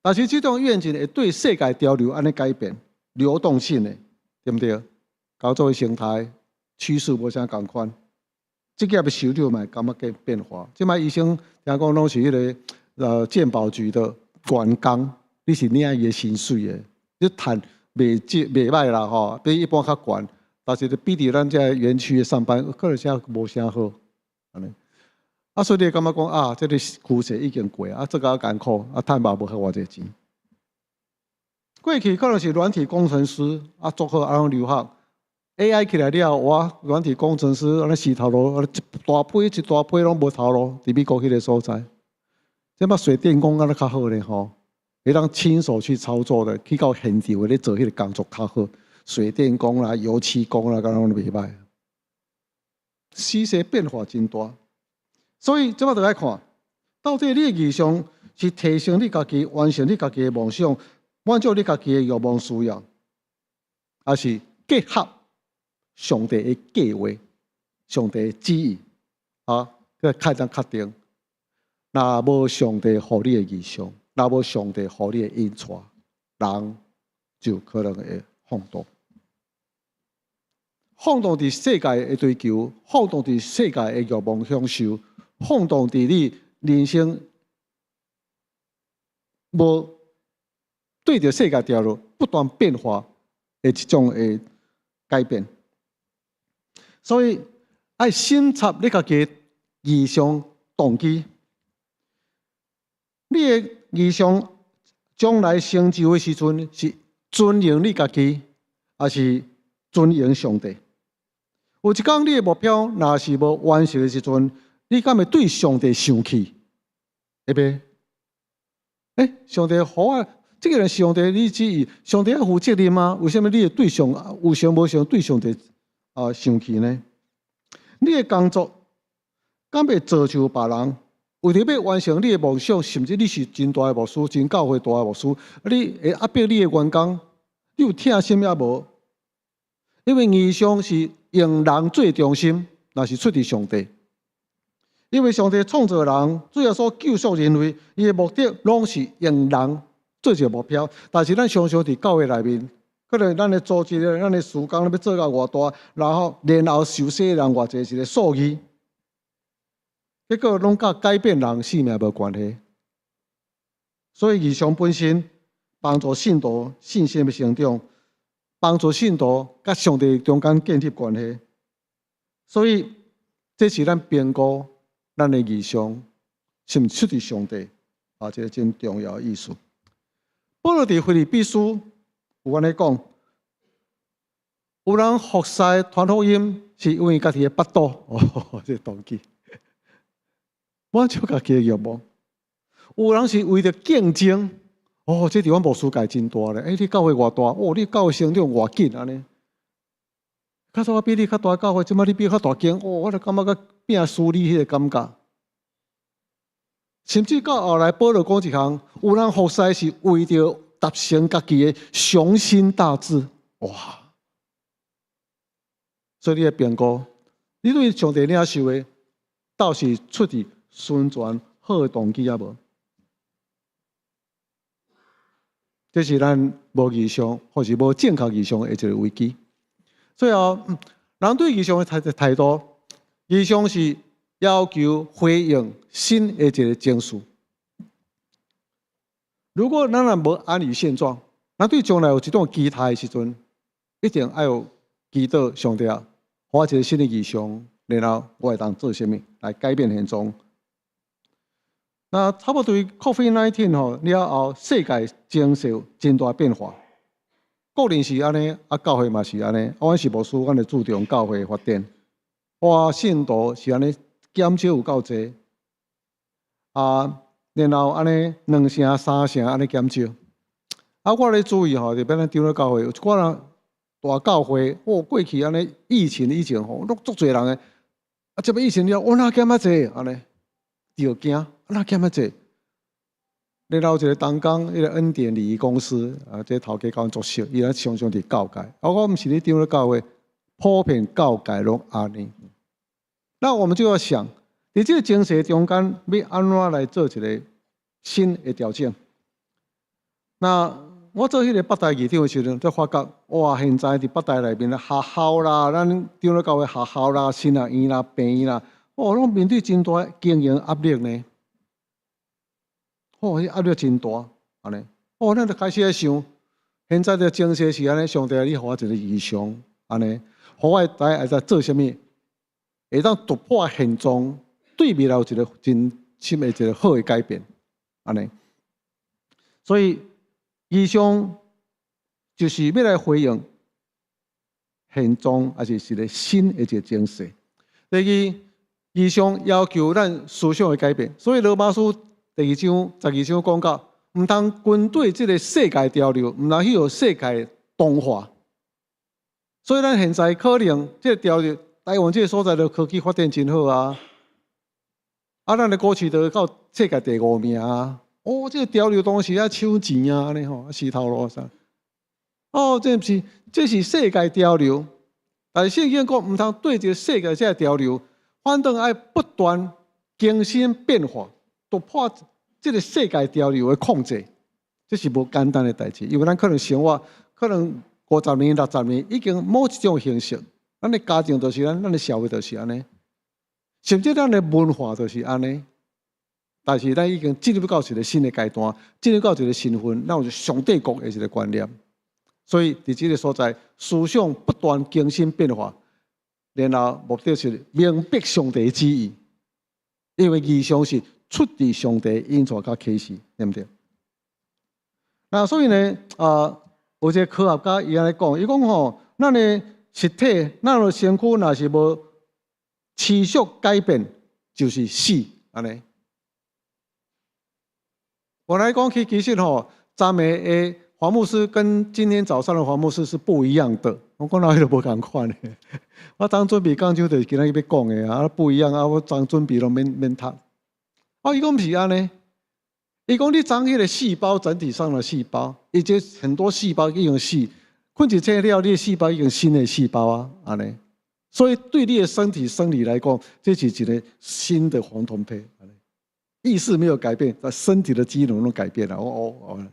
C: 但是這種願景會對世界潮流按呢改變，流動性的，對毋對？工作的形態趨勢無啥仝款，職業的收入嘛會感覺變化。這擺醫生聽講攏是彼个健保局的員工，你是領伊的薪水的，你趁袂少袂䆀啦吼，比一般較懸。但是比佇咱這園區上班，可能啥無啥好，按呢。啊，所以你會感覺講啊，這个趨勢已經過啊，做較艱苦，啊，趁嘛無遐偌濟錢。過去可能是軟體工程師啊，做好啊，攏留學 AI 起來了，哇，軟體工程師按呢死頭路，一大批一大批攏無頭路，佇美國彼个所在。這擺水電工敢若較好咧吼，會當親手去操作的，去到現場咧做彼个工作較好。水電工啦、油漆工啦，敢若攏袂䆀。趨勢變化真大，所以這擺就愛看，到底你的異象是提升你家己、完成你家己的夢想、滿足你家己的欲望需要，抑是結合上帝的計劃、上帝的旨意啊？這個較當確定。若無上帝予你的異象，若無上帝予你的引帶，人就可能會放蕩。放蕩佇世界的追求，放蕩佇世界的欲望享受，放蕩佇你人生無對著世界潮流不斷變化的一種的改變。所以愛審查你家己異象動機，你的異象將來成就的時陣，是尊榮你家己，抑是尊榮上帝？有一工你的目標若是無完成的時陣，你敢會對上帝生氣？會袂？欸，上帝予我，這个人上帝你旨意，上帝愛負責任嗎？為啥物你會對上有成無成對上帝啊生氣呢？你的工作敢會造就別人？為著欲完成你的夢想，甚至你是真大的牧師，真教會大的牧師，你會壓迫你的員工，你有疼心抑無？因為異象是用人做中心，若是出自上帝。因為上帝創造人，主耶穌救贖人類，伊的目的攏是用人做一个目標。但是咱常常佇教會內面，可能咱的組織、咱的事工欲做到偌大，然後受洗的人偌濟一个數字，結果攏佮改變人性命無關係。所以異象本身幫助信徒信心的成長，幫助信徒佮上帝中間建立關係。所以這是咱評估咱的異象是毋是出自上帝啊？這个真重要的意思。保羅佇腓立比書有按呢講，有人服侍傳福音是因為家己的腹肚，哦，這个動機，滿足家己的欲望。有人是為著競爭，哦，這佇阮牧師界真大咧。欸，你教會偌大？哦，你教會成長偌緊按呢？較早我比你較大教會，這擺你比我較大間，哦，我就感覺佮拼輸你彼個感覺。甚至到後來，保羅講一項，有人服侍是為著達成家己的雄心大志，哇！所以你愛評估，你對上帝領受的，到底是出自純全好的動機抑無？這是咱無異象，或是無正確異象的一個危機。最後，人對異象的態度，異象是要求回應新的一個情勢。如果咱若無安於現狀，咱對將來有一種期待的時陣，一定愛有祈禱上帝啊，予我一個新的異象，然後我會當做啥物來改變現狀。那差不多對 COVID-19 吼了後，世界情勢真大變化。個人是按呢，啊教會嘛是按呢。阮是牧師，阮就注重教會發展。哇，信徒是按呢減少有夠濟，啊，然後按呢兩成三成按呢減少。啊，我咧注意吼，特別咱長老教會有一寡人大教會，哦，過去按呢疫情以前吼，攏足濟人的，啊，這擺疫情了，我哪減較濟按呢？著驚，哪減較濟？然後有一個同工，彼個恩典禮儀公司啊，這個頭家佮阮足熟，伊咧常常佇教界。啊，我毋是咧長老教會，普遍教界攏按呢。那我們就要想，佇這個情勢中間，欲按怎來做一個新的調整？那我做彼個北台議長的時陣，才發覺，哇！現在佇北台內面學校啦，咱長老教會學校啦、神學院啦、病院啦，哦，攏面對真大經營壓力呢。哦，彼壓力真大，按呢。哦，咱就開始咧想，現在的情勢是按呢，上帝你予我一個異象，按呢，予我會知愛在做啥物，會當突破現狀，對未來有一個真深的一個好的改變，按呢。所以異象就是欲來回應現狀，抑是一個新的一個情勢。第二，異象要求咱思想的改變，所以羅馬書第二章12章講到，毋通跟隨這個世界潮流，毋通去予世界同化。所以咱現在可能這個潮流，台灣這個所在的科技發展真好啊，啊，咱的股市都到世界第五名啊。哦，這個潮流當時啊搶錢啊，按呢吼，死頭路啥？哦，這毋是，這是世界潮流。但是聖經講，毋通對這個世界這個潮流，反倒愛不斷更新變化，突破這個世界潮流的控制，這是無簡單的代誌。因為咱可能生活可能50年、60年已經某一種形式，咱的家庭就是按呢，咱的社會就是按呢，甚至咱的文化就是按呢。但是咱已經進入到一個新的階段，進入到一個身份，咱有上帝國的一個觀念。所以佇這個所在，思想不斷更新變化，然後目的是明白上帝旨意，因為異象是出自上帝引導佮啟示，對毋對？那所以呢，啊，有一個科學家伊按呢講，伊講吼，咱的實體，咱的身軀若是無持續改變，就是死，按呢。我來講起，其實吼，昨暝的黃牧師跟今天早上的黃牧師是不一樣的。我講哪彼都無仝款的。我昨準備講就就是今仔日欲講的啊，不一樣啊！我昨準備攏免免讀。哦，伊講毋是按呢，伊講你昨彼個細胞整體上的細胞，伊這很多細胞已經死，睏一醒了，你的細胞已經新的細胞啊，按呢。所以對你的身體生理來講，這是一個新的黃同胚。意識沒有改變，但身體的機能攏改變了。哦哦，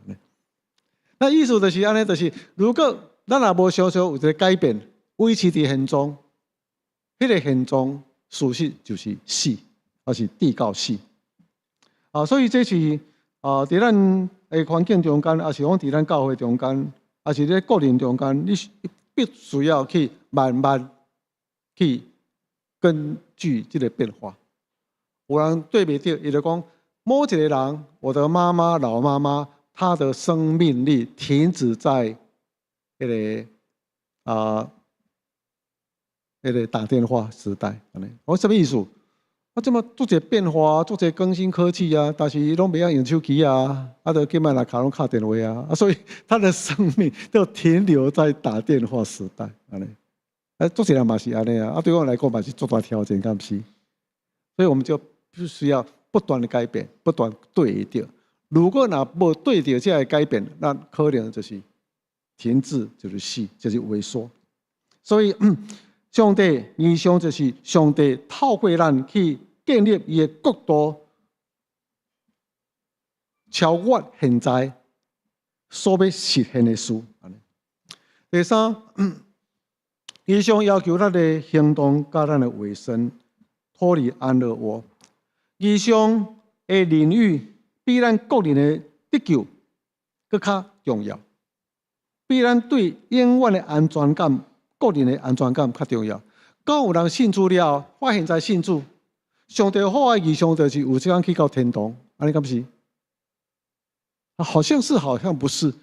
C: 那意思就是按呢，就是如果咱若無常常有一個改變，維持佇現狀，彼個現狀事實就是死，抑是至到死。啊，所以這是啊，佇咱的環境中間，抑是講佇咱教會中間，抑是咧個人中間，你必須要去慢慢去根據這個變化。有人對袂著，伊就講某一個人，我的媽媽老媽媽，她的生命力停止在彼個啊，彼個打電話時代。我啥物意思？我這麼做一個變化，做一個更新科技啊，但是伊攏袂曉用手機啊，啊，就叫麥來敲攏敲電話啊，啊，所以他的生命就停留在打電話時代，按呢。啊，足濟人嘛是按呢啊，啊對我來講嘛是足大挑戰，敢毋是？所以我們就必須要不斷的改變，不斷對著。如果若無對著這个改變，那可能就是停滯，就是死，就是萎縮。所以，上帝異象就是上帝透過咱去建立伊的國度，超越現在所欲實現的事。第三，異象要求咱的行動佮咱的委身脫離安樂窩。異象的領域比咱個人的得救閣較重要，比咱對永遠的安全感、個人的安全感較重要。敢有人信主了，我現在信主，上帝好的異象就是有一天去到天堂，按呢敢是？好像是，好像不是。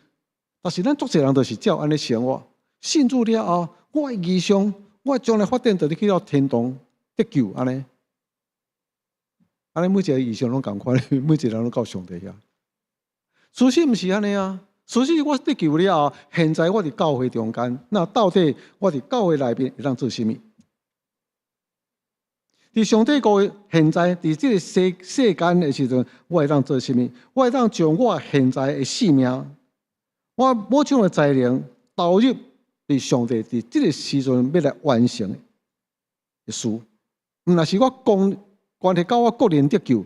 C: 但是咱足濟人就是照按呢生活，信主了後，我的異象，我將來發展就是去到天堂得救按呢。按呢每一个異象攏仝款，每一个人攏到上帝遐。事實毋是按呢啊，事實我得救了後，現在我佇教會中間，那到底我佇教會內面會當做啥物？佇上帝國現在佇這个世間的時陣，我會當做啥物？我會當將我現在的性命，我某種的才能投入佇上帝佇這个時陣欲來完成的事。毋若是我講關係到我個人得救，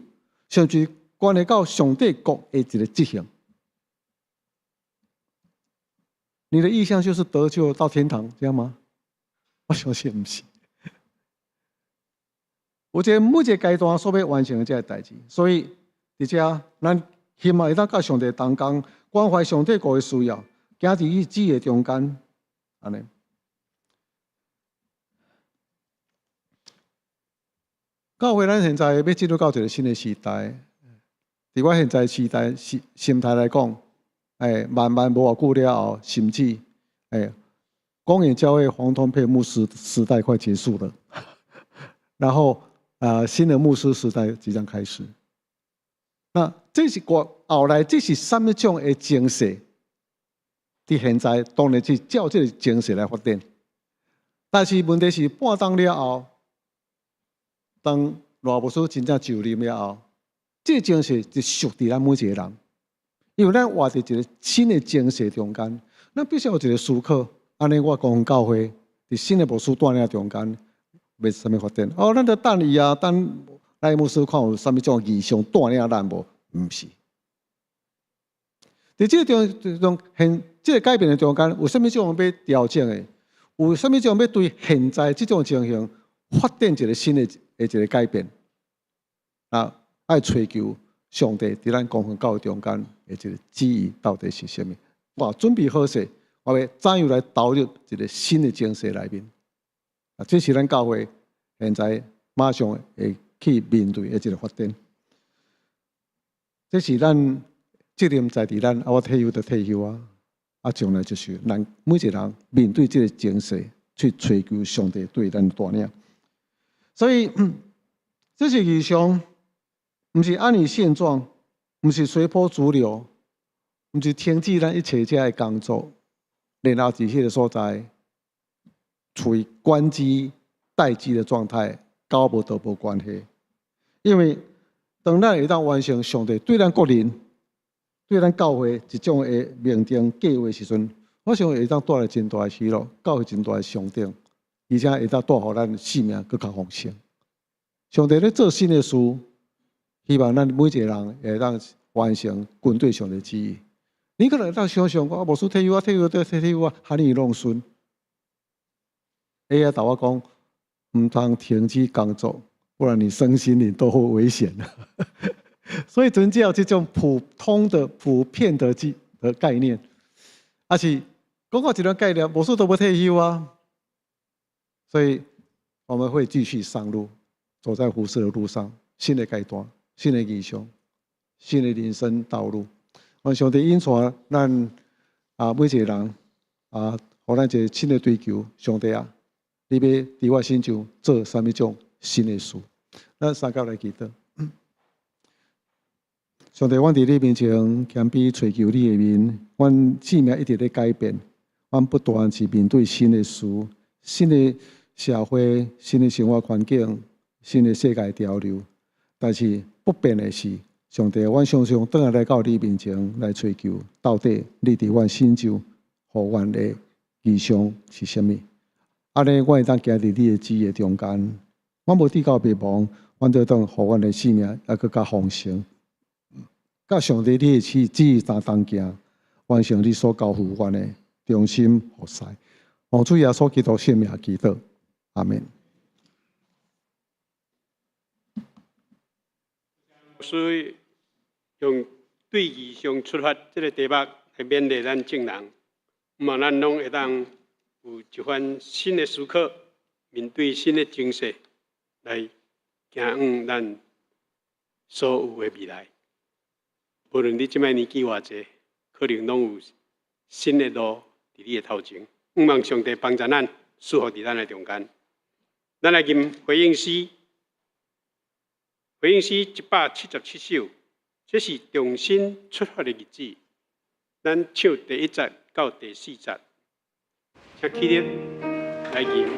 C: 甚至關係到上帝國的一个執行。你的異象就是得救到天堂，這樣嗎？我相信毋是。有一个每一个階段所欲完成的這个代誌，所以佇遮咱希望會當佮上帝同工，關懷上帝國的需要，行佇伊旨意中間，按呢。教會咱現在欲進入到一个新的時代，佇我現在時代心態來講，慢慢無偌久了後，甚至光影教會黃通佩牧師時代快結束了，然後新的牧師時代即將開始。那這是我後來這是啥物種的情勢？佇現在當然是照這个情勢來發展，但是問題是半冬了後，當賴牧師真正就任了後，這个情勢就屬佇咱每一個人，因為咱活佇一个新的情勢中間，咱必須有一个思考。按呢，我講教會佇新的牧師帶領中間，欲啥物發展？哦，咱就等伊啊，等賴牧師看有啥物種異象帶領咱無？毋是。佇這个中中現這个改變的中間，有啥物種欲調整的？有啥物種欲對現在這種情形發展一个新的的一个改變？啊，愛揣求上帝佇咱光復教會中間的一个旨意到底是啥物？我準備好勢，我欲怎樣來投入一个新的情勢內面？啊，這是咱教會現在馬上會去面對的一个發展。這是咱責任在佇咱，啊，我退休就退休啊，啊，將來就是咱每一个人面對這个情勢，去揣求上帝對咱帶領。所以，這是異象，毋是安於現狀，毋是隨波逐流，毋是停止咱一切這个工作，然後佇彼个所在處於關機待機的狀態，佮無都無關係。因為當咱會當完成上帝對咱個人、對咱教會一種的命定計畫時陣，我想會當帶來真大的喜樂，教會真大的成長，而且會當帶予咱生命閣較豐盛。上帝咧做新的事，希望咱每一個人會當完成跟對上帝旨意。你可能會當想象，我牧師退休啊，退休就退休啊，予你弄順。哎呀，同我講，毋通停止工作，不然你身心靈都會危險。所以，遵照這種普通的、普遍的的概念，抑是講到這種概念，牧師都欲退休啊。所以我們會繼續上路，走在服事的路上，新的階段、新的異象、新的人生道路。願上帝引帶咱啊，每一個人啊，予咱一个新的追求。上帝啊，你欲佇我身上做啥物種新的事？咱三甲來祈禱。上帝，阮佇你面前謙卑揣求你的面，阮生命一直咧改變，阮不斷是面對新的事、新的社會、新的生活環境、新的世界潮流，但是不變的是，上帝，阮常常轉來來到你面前來追求，到底你佇阮新酒予阮的異象是啥物？按呢，阮會當行佇你的旨意中間，阮無至到滅亡，阮就當予阮的性命猶閣較豐盛。佮上帝你的旨意相同行，完成你所交付阮的忠心服侍。奉主耶穌基督聖名祈禱，阿們。
B: 所以用對異象出發這个題目來勉勵咱眾人，希望咱攏會當有一番新的思考，面對新的情勢，來行向咱所有的未來。無論你這擺年紀偌濟，可能攏有新的路佇你的頭前。希望上帝幫助咱，賜福佇咱的中間。咱來吟回應詩，回應詩177首，這是重新出發的日子。咱唱第一節到第四節，請起立來吟。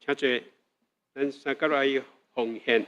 B: 請坐，咱三角來奉獻。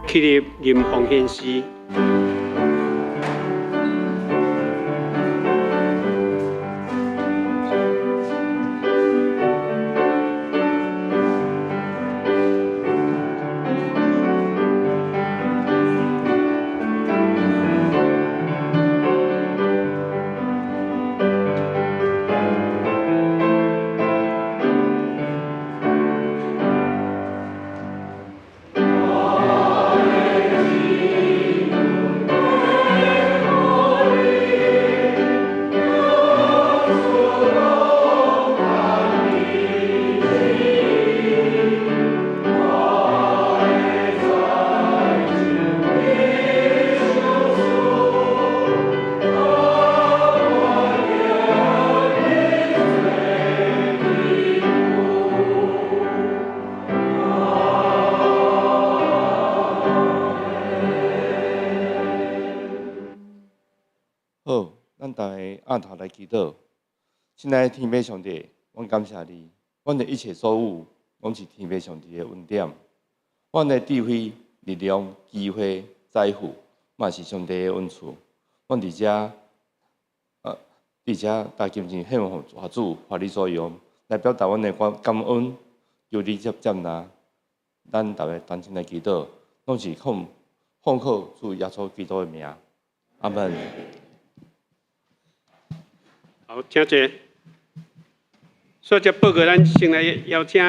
B: 起立吟奉獻詩。
D: 咱逐家按頭來祈禱。親愛的天父上帝，阮感謝你，阮的一切所有，攏是天父上帝的恩典。阮的智慧、力量、機會、財富，嘛是上帝的恩賜。阮佇遮，佇遮，大金錢獻予大主，予你所用，來表達阮的感恩，求你接納。咱逐家同心來祈禱，攏是奉靠主耶穌基督的名，阿門。
B: 好，請坐。所以這報告，咱先來邀請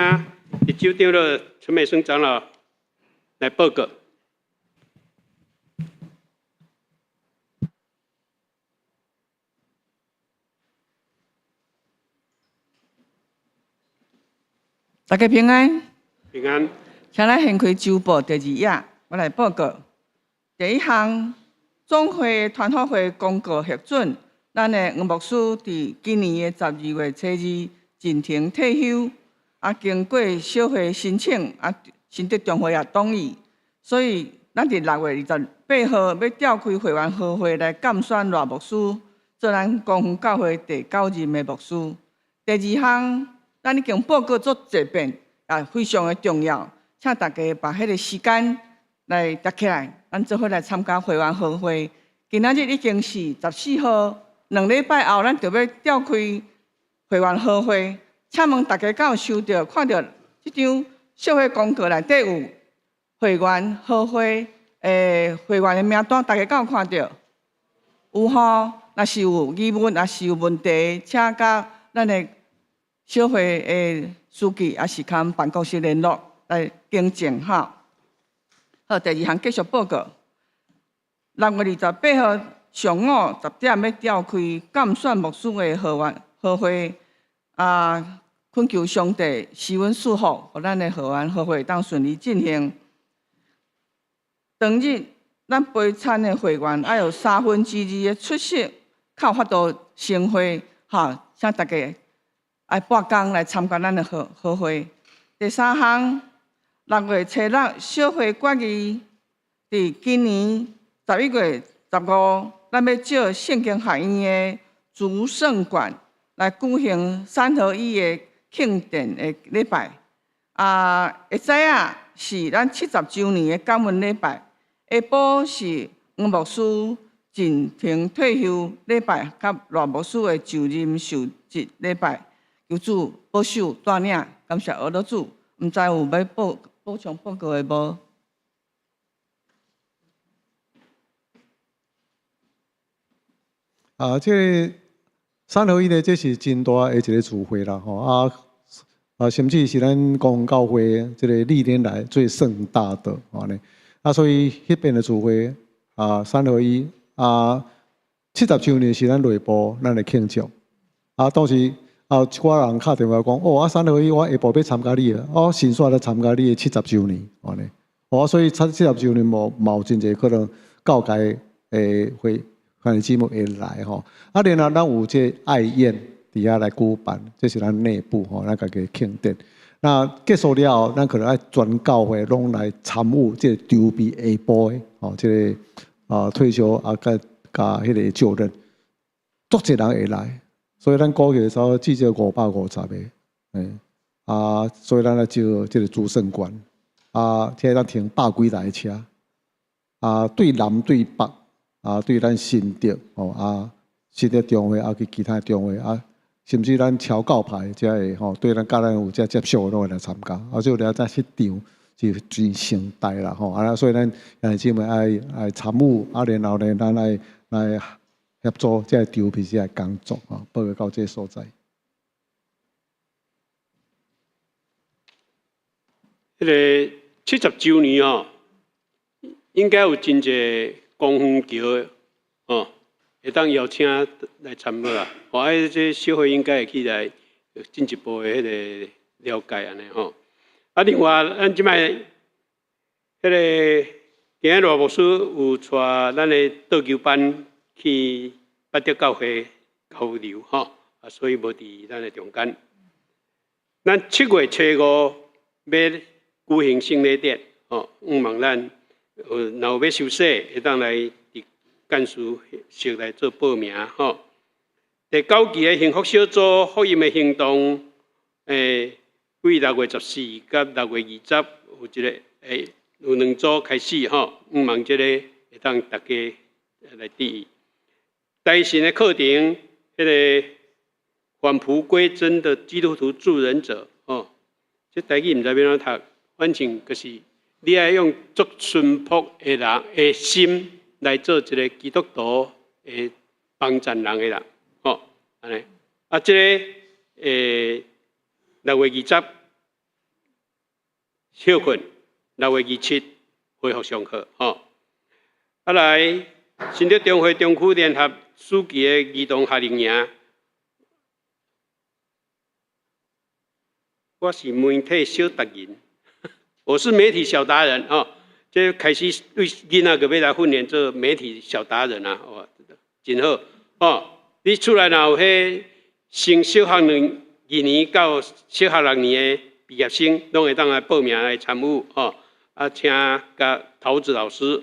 B: 一周長老陳美生長老來報告。
E: 大家平安。
B: 平安。
E: 請咱掀開週報第二頁，我來報告。第一項，總會團輔會公告核准，咱的黃牧師佇今年的12月初2進行退休。啊，經過小會申請，啊，新竹中會也同意，所以咱佇6月28號欲召開會員和會來監選賴牧師做咱光復教會第九任的牧師。第二項，咱已經報告足濟遍，也非常的重要，請大家把彼个時間來疊起來，咱做伙來參加會員和會。今仔日已經是14號，2禮拜後，咱就欲召開會員和會。請問大家敢有收著看著這張小會公告內底有會員和會的會員的名單，大家敢有看著？有吼，若是有疑問，若是有問題，請佮咱的小會的書記，抑是佮辦公室聯絡來更正吼。好，第二項繼續報告。6月28號上午10點欲召開監選牧師的會員和會。啊，懇求上帝賜阮祝福，予咱的會員和會當順利進行。當日，咱陪餐的會員愛有2/3的出席，較有法度成會，哈，請大家愛撥工來參加咱的和會。第三項，6月初6小會決議，佇今年11月15，咱欲借聖經學院的主聖館來舉行三合一的慶典的禮拜。啊，下早仔是咱70週年的感恩禮拜，下晡是黃牧師進行退休禮拜，佮賴牧師的就任受職禮拜。求主保守帶領，感謝阿樂主。毋知有欲補充報告的無？
C: 啊，這個三合一呢，這是真大的一個聚會啦，吼啊啊，甚至是咱光教會這個歷年來最盛大的，按呢。啊，所以彼邊的聚會啊，三合一啊，70週年是咱內部咱來慶祝。啊，當時啊，一寡人敲電話講，哦，啊三合一，我下晡欲參加你的，我先煞來參加你的七十週年，按呢。哦，所以七十週年無嘛有真濟可能教界的會。兄弟姊妹會來吼，啊，然後咱有這愛宴佇遐來舉辦，這是咱內部吼，咱家己慶典。那結束了後，咱可能愛全教會攏來參與這個籌備下晡的吼，這個啊退休啊，佮佮彼個就任，足濟人會來，所以咱估計差不多至少550個，啊，所以咱來招這個主聖館，啊，這咱停百幾台車，啊，對南對北。啊，對咱新竹吼啊，新竹中會啊，去其他中會啊，甚至咱僑教派遮會吼，對咱佮咱有遮接觸的攏會來參加。啊，所以了這彼場是真盛大啦吼。啊，所以咱兄弟姊妹愛愛參與，啊，然後呢，咱愛來協助這個籌備這個工作吼，報告到這個所在。
B: 彼個70週年吼，應該有真濟。光復橋哦，會當邀請來參與啦。我啊，這小會應該會去來進一步的彼個了解按呢吼。啊，另外，咱這擺彼個今日賴牧師有帶咱的桌球班去八德教會交流吼，啊，所以無佇咱的中間。咱7月初5欲舉行聖禮典吼，向望咱。有若有欲受洗，會當來佇干事室來做報名吼。第九期的幸福小組福音的行動，對6月14佮6月20有一个，有兩組開始吼，向望這個會當大家來注意。台神的課程，彼个返璞歸真的基督徒助人者，吼，這台語毋知欲按怎讀，反正就是你愛用足淳樸的人的心來做一个基督徒的幫贊人的人，吼，按呢，啊，這个6月20歇睏，6月27恢復上課，吼。啊來，新竹中會中區聯合暑期的兒童夏令營，我是媒體小達人，我是媒體小達人哦。這開始對囡仔閣欲來訓練做媒體小達人啊，哦，真好哦。你厝內若有彼升小學2年到小學6年的畢業生，攏會當來報名來參與哦。啊，請佮桃子老師，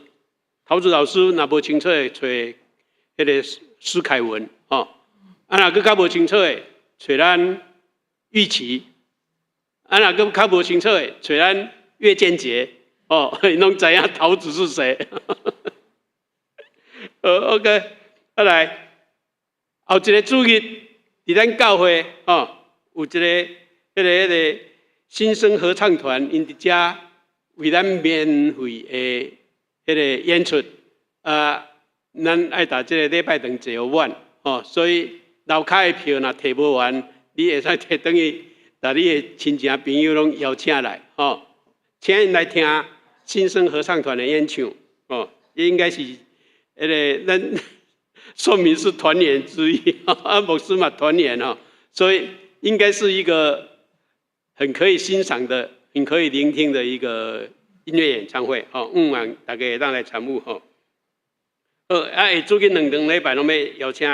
B: 桃子老師若無清楚的，揣彼个施凱文哦。啊，若閣較無清楚的，揣咱玉琪。啊，若閣較無清楚的，揣咱岳建傑哦，𪜶攏知影桃子是誰。好，OK，啊來，後一个主日，佇咱教會哦，有一个彼个新生合唱團，𪜶佇遮為咱免費的彼个演出，啊，咱愛佇這个禮拜堂坐予滿，哦，所以樓跤的票若提無完，你會使提轉去，共你的親情朋友攏邀請來，吼，請𪜶來聽新生合唱團的演唱，哦，應該是彼个咱說明是團員之一，啊，牧師嘛團員哦，所以應該是一個很可以欣賞的、很可以聆聽的一個音樂演唱會，哦，向望大家會當來參與吼。好，啊，下主日兩頓禮拜攏欲邀請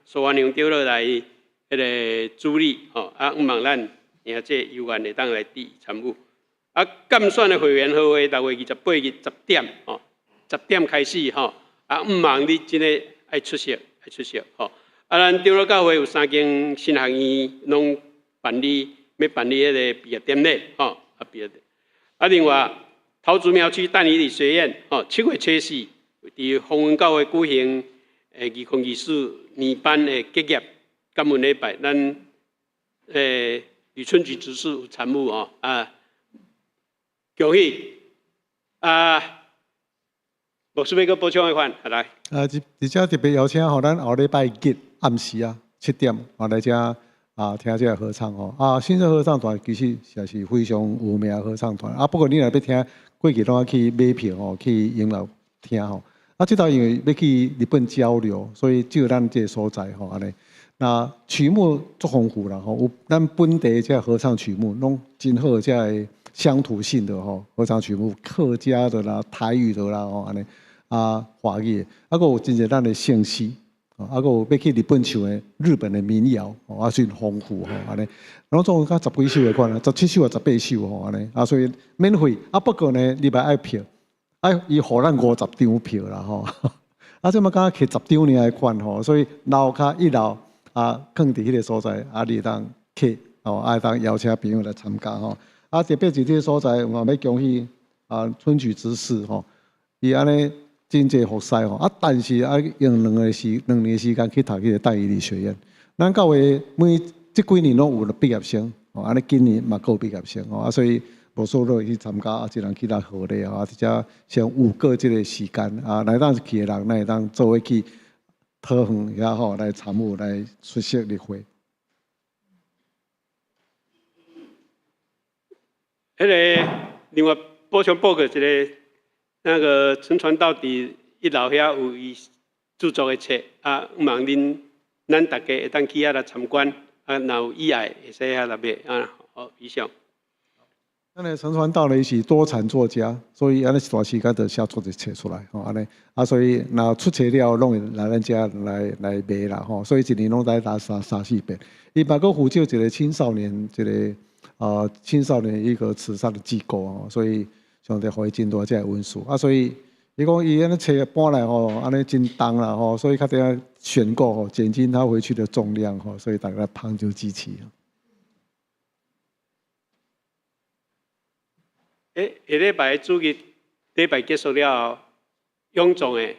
B: 蘇安良長老來彼个主禮，吼，啊，向望咱兄弟有緣會當來佇參與。啊，鑑選的會員好會6月28日10點，吼，十點開始，吼，啊，向望你真的愛出席，愛出席，吼。啊，咱長老教會有三間神學院，攏辦理欲辦理彼个畢業典禮，吼，啊畢業。啊，另外桃竹苗區但以理學院，吼，7月初四佇豐恩教會舉行2024年班的結業感恩禮拜，咱呂春菊執事有參與吼，啊，恭喜啊！牧師欲閣補充的款，來。
C: 啊，佇遮特別邀請吼，咱後禮拜日暗時啊7點，啊來遮啊聽這个合唱吼。啊，新生合唱團其實也是非常有名的合唱團。啊，不過你若欲聽，過去攏愛去買票吼，去音樂廳吼。啊，這擺因為欲去日本交流，所以只有咱這个所在吼按呢。那曲目足豐富啦吼，有咱本地這个合唱曲目，攏真好，這个鄉土性的吼合唱曲目，客家的啦、台語的啦吼按呢。啊，華語的，啊，閣有真濟咱的聖詩，啊，閣有欲去日本唱的日本的民謠，啊，算豐富吼，按呢，攏總共十幾首的款啊，17首啊，18首吼，按呢，啊，所以免費，啊，不過呢，你嘛愛票，啊，伊予咱50張票啦吼，啊，這嘛敢若摕10張爾的款吼，所以樓跤一樓啊，囥佇彼个所在，啊，你會當去，吼，啊，會當邀請朋友來參加吼，啊，特別是這个所在，我欲恭喜啊，春菊執事吼，伊按呢。真濟服侍吼，啊！但是啊，用2年時間去讀彼个但以理學院。咱教會每這幾年攏有畢業生，吼，按呢今年嘛閣有畢業生，吼，啊，所以無數都會去參加，啊，一人去來賀禮，啊，佇遮先有過這个時間，啊，來當去的人，咱會當做伙去桃園遐吼來參與來出席禮會。
B: 彼个另外補充報告一个。那个陳傳道佇一樓遐有伊著作的冊，啊，望恁咱大家會當去遐來參觀，啊，若有意愛會使遐來買，啊，好，以上。
C: 咱的陳傳道呢是多產作家，所以按呢一段時間就寫出一冊出來，吼，按呢，啊，所以若出冊了，攏會來咱遮來來賣啦，吼，所以一年攏在打三三四遍。伊嘛閣輔助一个青少年，一个青少年一個慈善的機構哦，所以。上帝予伊真大這个恩賜啊，所以伊講伊按呢冊搬來吼，按呢真重啦吼，所以較得選購吼，減輕他回去的重量吼，所以大家來捧場支持。
B: 欸，下禮拜主日禮拜結束了後，踴壯的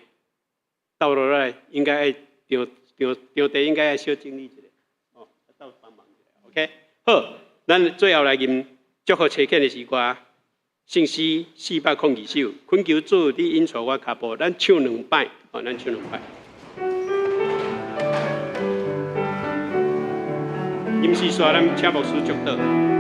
B: 倒落來，應該愛場場場地應該愛小整理一下，哦，鬥幫忙一下，OK。好，咱最後來吟祝福齊建的詩歌，聖詩402首，懇求主你引帶我跤步，咱唱兩擺，哦，咱唱兩擺。吟詩煞，咱請牧師祝禱。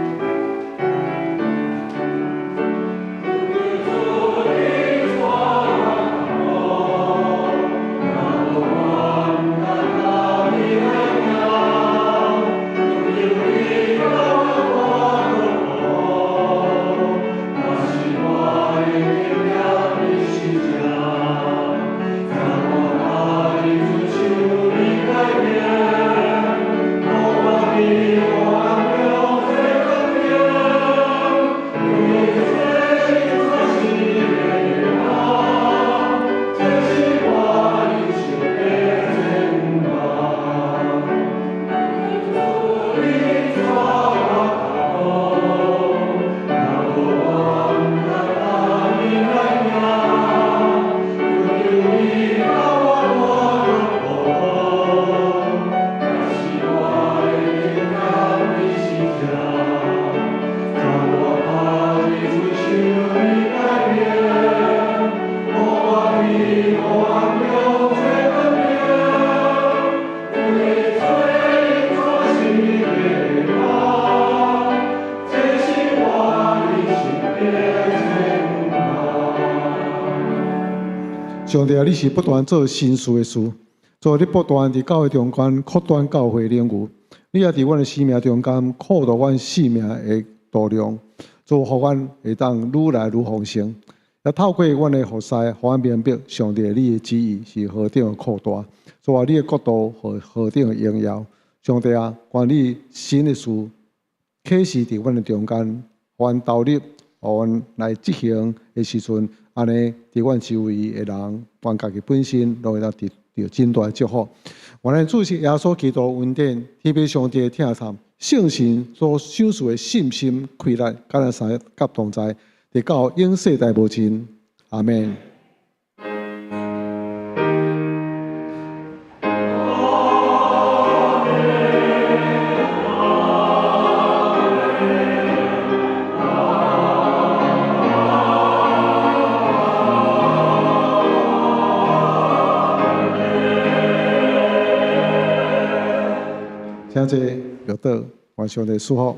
C: 上帝啊，你是不斷做新事的事，主你不斷佇教會中間擴展教會領域，你也佇阮的生命中間擴大阮生命的度量，主予阮會當愈來愈豐盛。也透過阮的服侍，予阮明白上帝你的旨意是何等的擴大，主啊，你的國度何何等的榮耀。上帝啊，願你新的事啟示佇阮的中間，予阮投入，予阮來執行的時陣。按呢，佇阮周圍的人，阮家己本身，攏會當得著真大的祝福。願咱主耶穌基督恩典，天父上帝的疼惜，聖神所賞賜的信心、氣力，佮咱三甲同在，直到永世代無盡。阿們。請坐，就倒，願上帝賜福。